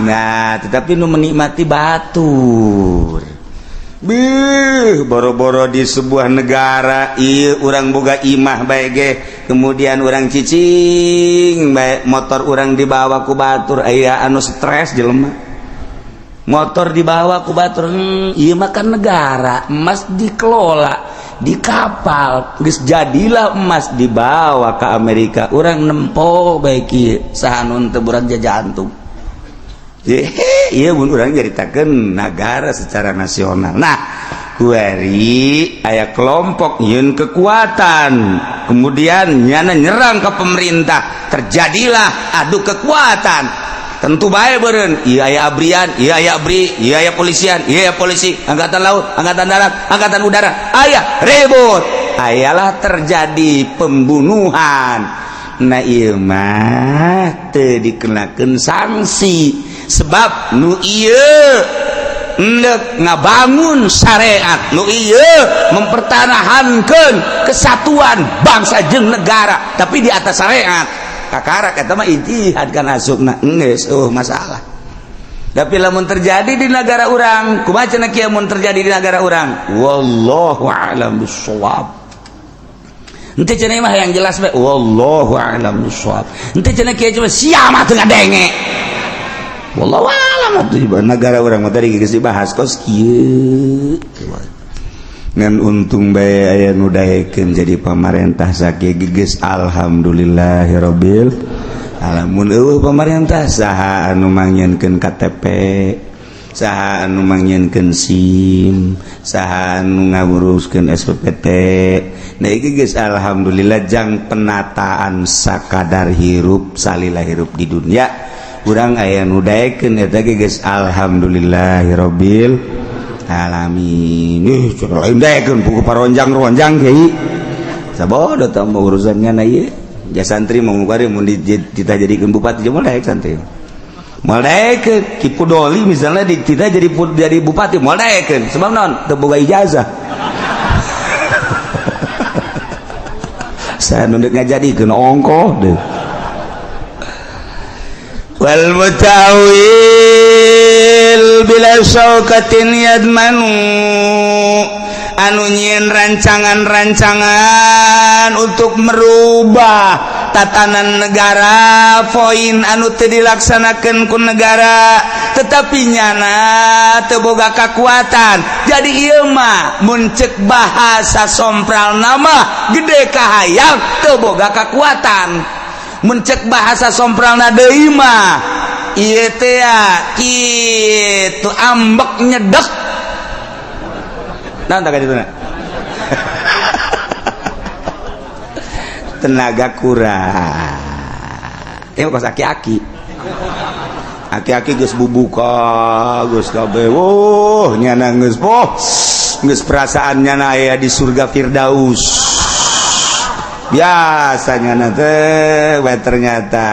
Nah, tetapi nu menikmati batur. Bih, boro-boro di sebuah negara ieu urang boga imah bae ge, kemudian urang cicing bae motor urang dibawa ku batur, aya anu stres jelema. Motor dibawa ku batur, ieu mah kan negara, emas dikelola di kapal, geus jadilah emas dibawa ke Amerika, urang nempo bae kieu, saha nu teu burak jantung. Iya mun urang nyaritakeun negara secara nasional. Nah, kuari aya kelompok nyieun kekuatan, kemudian nyana nyerang ke pemerintah, terjadilah adu kekuatan. Tentu bae beureun, ieu aya abrian, ieu aya abri, ieu aya polisian, ieu aya polisi, angkatan laut, angkatan darat, angkatan udara, aya ribut. Ayalah terjadi pembunuhan. Nah ieu mah teu dikenakeun sanksi sebab nu ieu endek ngabangun syariat, nu ieu mempertahankan kesatuan bangsa jeung negara tapi di atas syariat. Kakara eta mah ijtihad kan asupna geus masalah. Tapi lamun terjadi di negara urang, kumaha cenah kieu mun terjadi di negara urang? Wallahu a'lam bissawab. Henteu cenah mah yang jelas bae wallahu a'lam bissawab. Henteu cenah kieu cuma sia mah teu ngadenge. Wallahu a'lam atuh negara urang mah tadi geus dibahas kos kieu. Ngan untung bae aya nu daekeun jadi pamarentah sakieu geus alhamdulillahirabbil alamin. Eueuh pamarentah saha anu mangnyieunkeun KTP, saha anu mangnyieunkeun SIM, saha anu nguruskeun SPPT. Nah iki geus alhamdulillah jang penataan sakadar hirup salila hirup di dunia urang aya nu daekeun eta ge geus alhamdulillahirabbil alamin. Ih cenah lain daekeun pugu paronjang-ronjang kiai. Sabodo tah mah urusannya na ieu. Ja santri mau ngukari mun dititah jadikeun bupati moal daek santri. Moal daekeun Ki Pudoli misalnya dititah jadi bupati moal daekeun sebab naon teu boga ijazah. Saya nu deuk ngajadikeun ongkoh deh. Wal mutawil bila syaukatin yadmanu anu nyieun rancangan-rancangan untuk merubah tatanan negara poin anu teu dilaksanakeun ku negara tetapi nyana teu boga kakuatan. Jadi ieu mah mun ceuk bahasa sompral nama gede kahayang teu boga kakuatan. Mun ceuk bahasa sompralna deui mah ieu teh kitu ambek nyedek. Naon tah ka dituna? Tenaga kurang. Ieu kos aki-aki. Aki-aki geus bubuka, geus kabeh. Wuh, nyana geus poh. Geus perasaan nyana aya di surga Firdaus. Biasanya nanti ternyata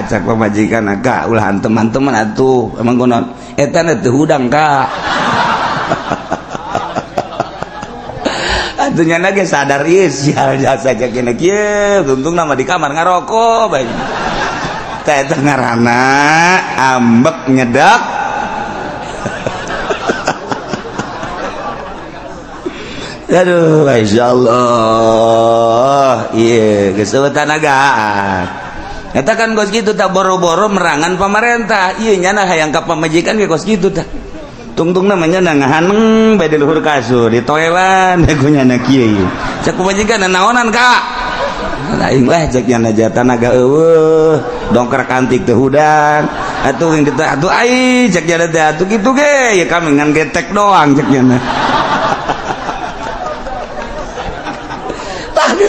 cak pamajikan kak ulah teman-teman atuh emang konon eta teu hudang kak. Atuh nya ge sadar ieu sial jasa cak kene kieu tuntung nama di kamar ngarokok bae teh eta ngaranna ambek nyedak. Aduh, Masya Allah. Iya, geus eueuh tanagaan. Eta kan kos kitu tak boro-boro merangan pamarentah. Ieu nyana hayang ka pamajikan ge kos kitu tah. Tungtung namanya ngahaneng bae di luhur kasur, ditoelan ku nyana kieu ieu. Cek pamajikan naonan ka? Aing lah cek nyana tanaga eueuh, dongker kantik teu hudang. Atuh yang diteh atuh ai cek nyana teh atuh kitu ge, ya kami ngan getek doang cek nyana.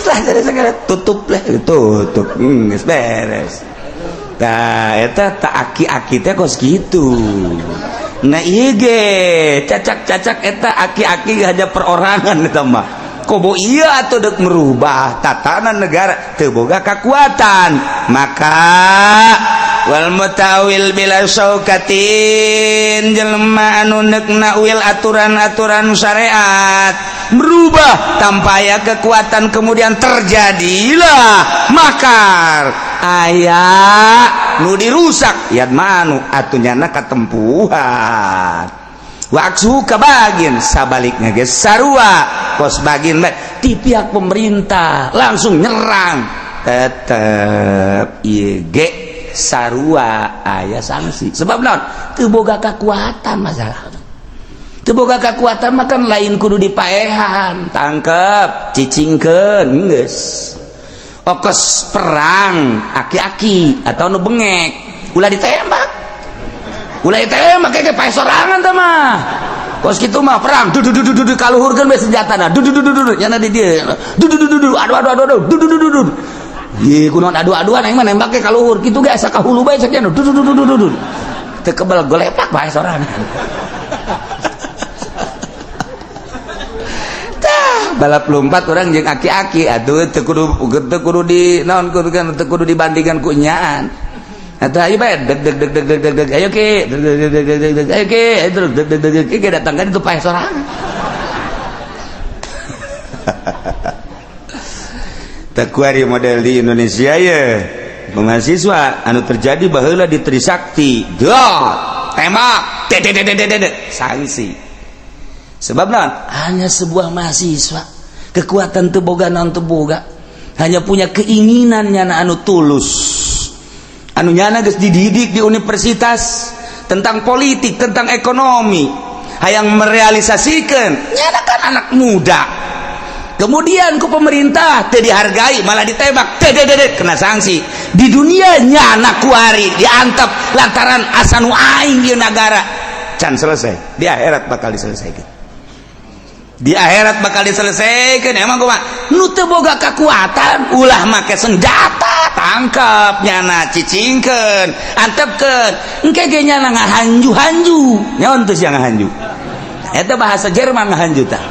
Lah jadi segala tutup lah tutup geus beres. Tah eta tak aki-aki teh kos kitu. Nah ieu ge cacak-cacak eta aki-aki hanya perorangan eta mah. Kobo ieu atuh deuk merubah tatanan negara teu boga kakuatan. Maka wal mutawil bila syaukatin jelema anu neuk nakwil aturan-aturan syariat merubah tanpa aya kekuatan kemudian terjadilah makar aya nu dirusak yad manu atuh nyana katempuhan. Wa aksu kabagin sabaliknya ge sarua kos bagin bae ti pihak pemerintah langsung nyerang tetep ieu ge sarua aya sanksi. Sebab naon? Teu boga kekuatan masalah. Teu boga kekuatan mah kan lain kudu dipaehan, tangkep, cicingkeun geus. Okos perang aki-aki atau nu bengek ulah ditembak. Ulah ditembak kayak paeh sorangan teh mah. Kos kitu mah perang du du du du du kaluhurkeun we senjatana. Du du du du du nyana di dieu. Du du du du du aduh aduh aduh aduh du du du du du. Ye kunaon adu-aduan aing mah nembak ge kaluhur kitu ge asa ka hulu bae cek du du du du du du. Teu kebel golepak bae sorangan. Balap lompat orang jeung aki-aki atuh teu kudu di naon kudu kan teu kudu dibandingkan ku nyaan. Atuh ayo bae deg deg deg deg deg deg deg ayo ke deg deg deg deg deg deg ayo ke deg deg deg deg deg datang kan itu paeh sorangan. Teu kuari model di Indonesia ye. Mahasiswa anu terjadi baheula di Trisakti. Duh, tembak ded ded ded ded sanksi. Sebab naon? Hanya sebuah mahasiswa kekuatan teu boga naon teu boga, hanya punya keinginan nyana anu tulus, anu nyana geus dididik di universitas tentang politik, tentang ekonomi, hayang merealisasikan nyana kan anak muda. Kemudian ku pemerintah teu dihargai, malah ditembak, teu kena sanksi. Di dunia nyana kuari diantep lantaran asa nu aing di negara can selesai, di akhirat bakal diselesaikan. Di akhirat bakal diselesaikan. Emang kumaha nu teu boga kekuatan ulah make senjata, tangkap nyana, cicingkeun, antepkeun, engke ge nyana ngahanju-hanju. Nyaon teu sia ngahanju? Eta bahasa Jerman ngahanju tah.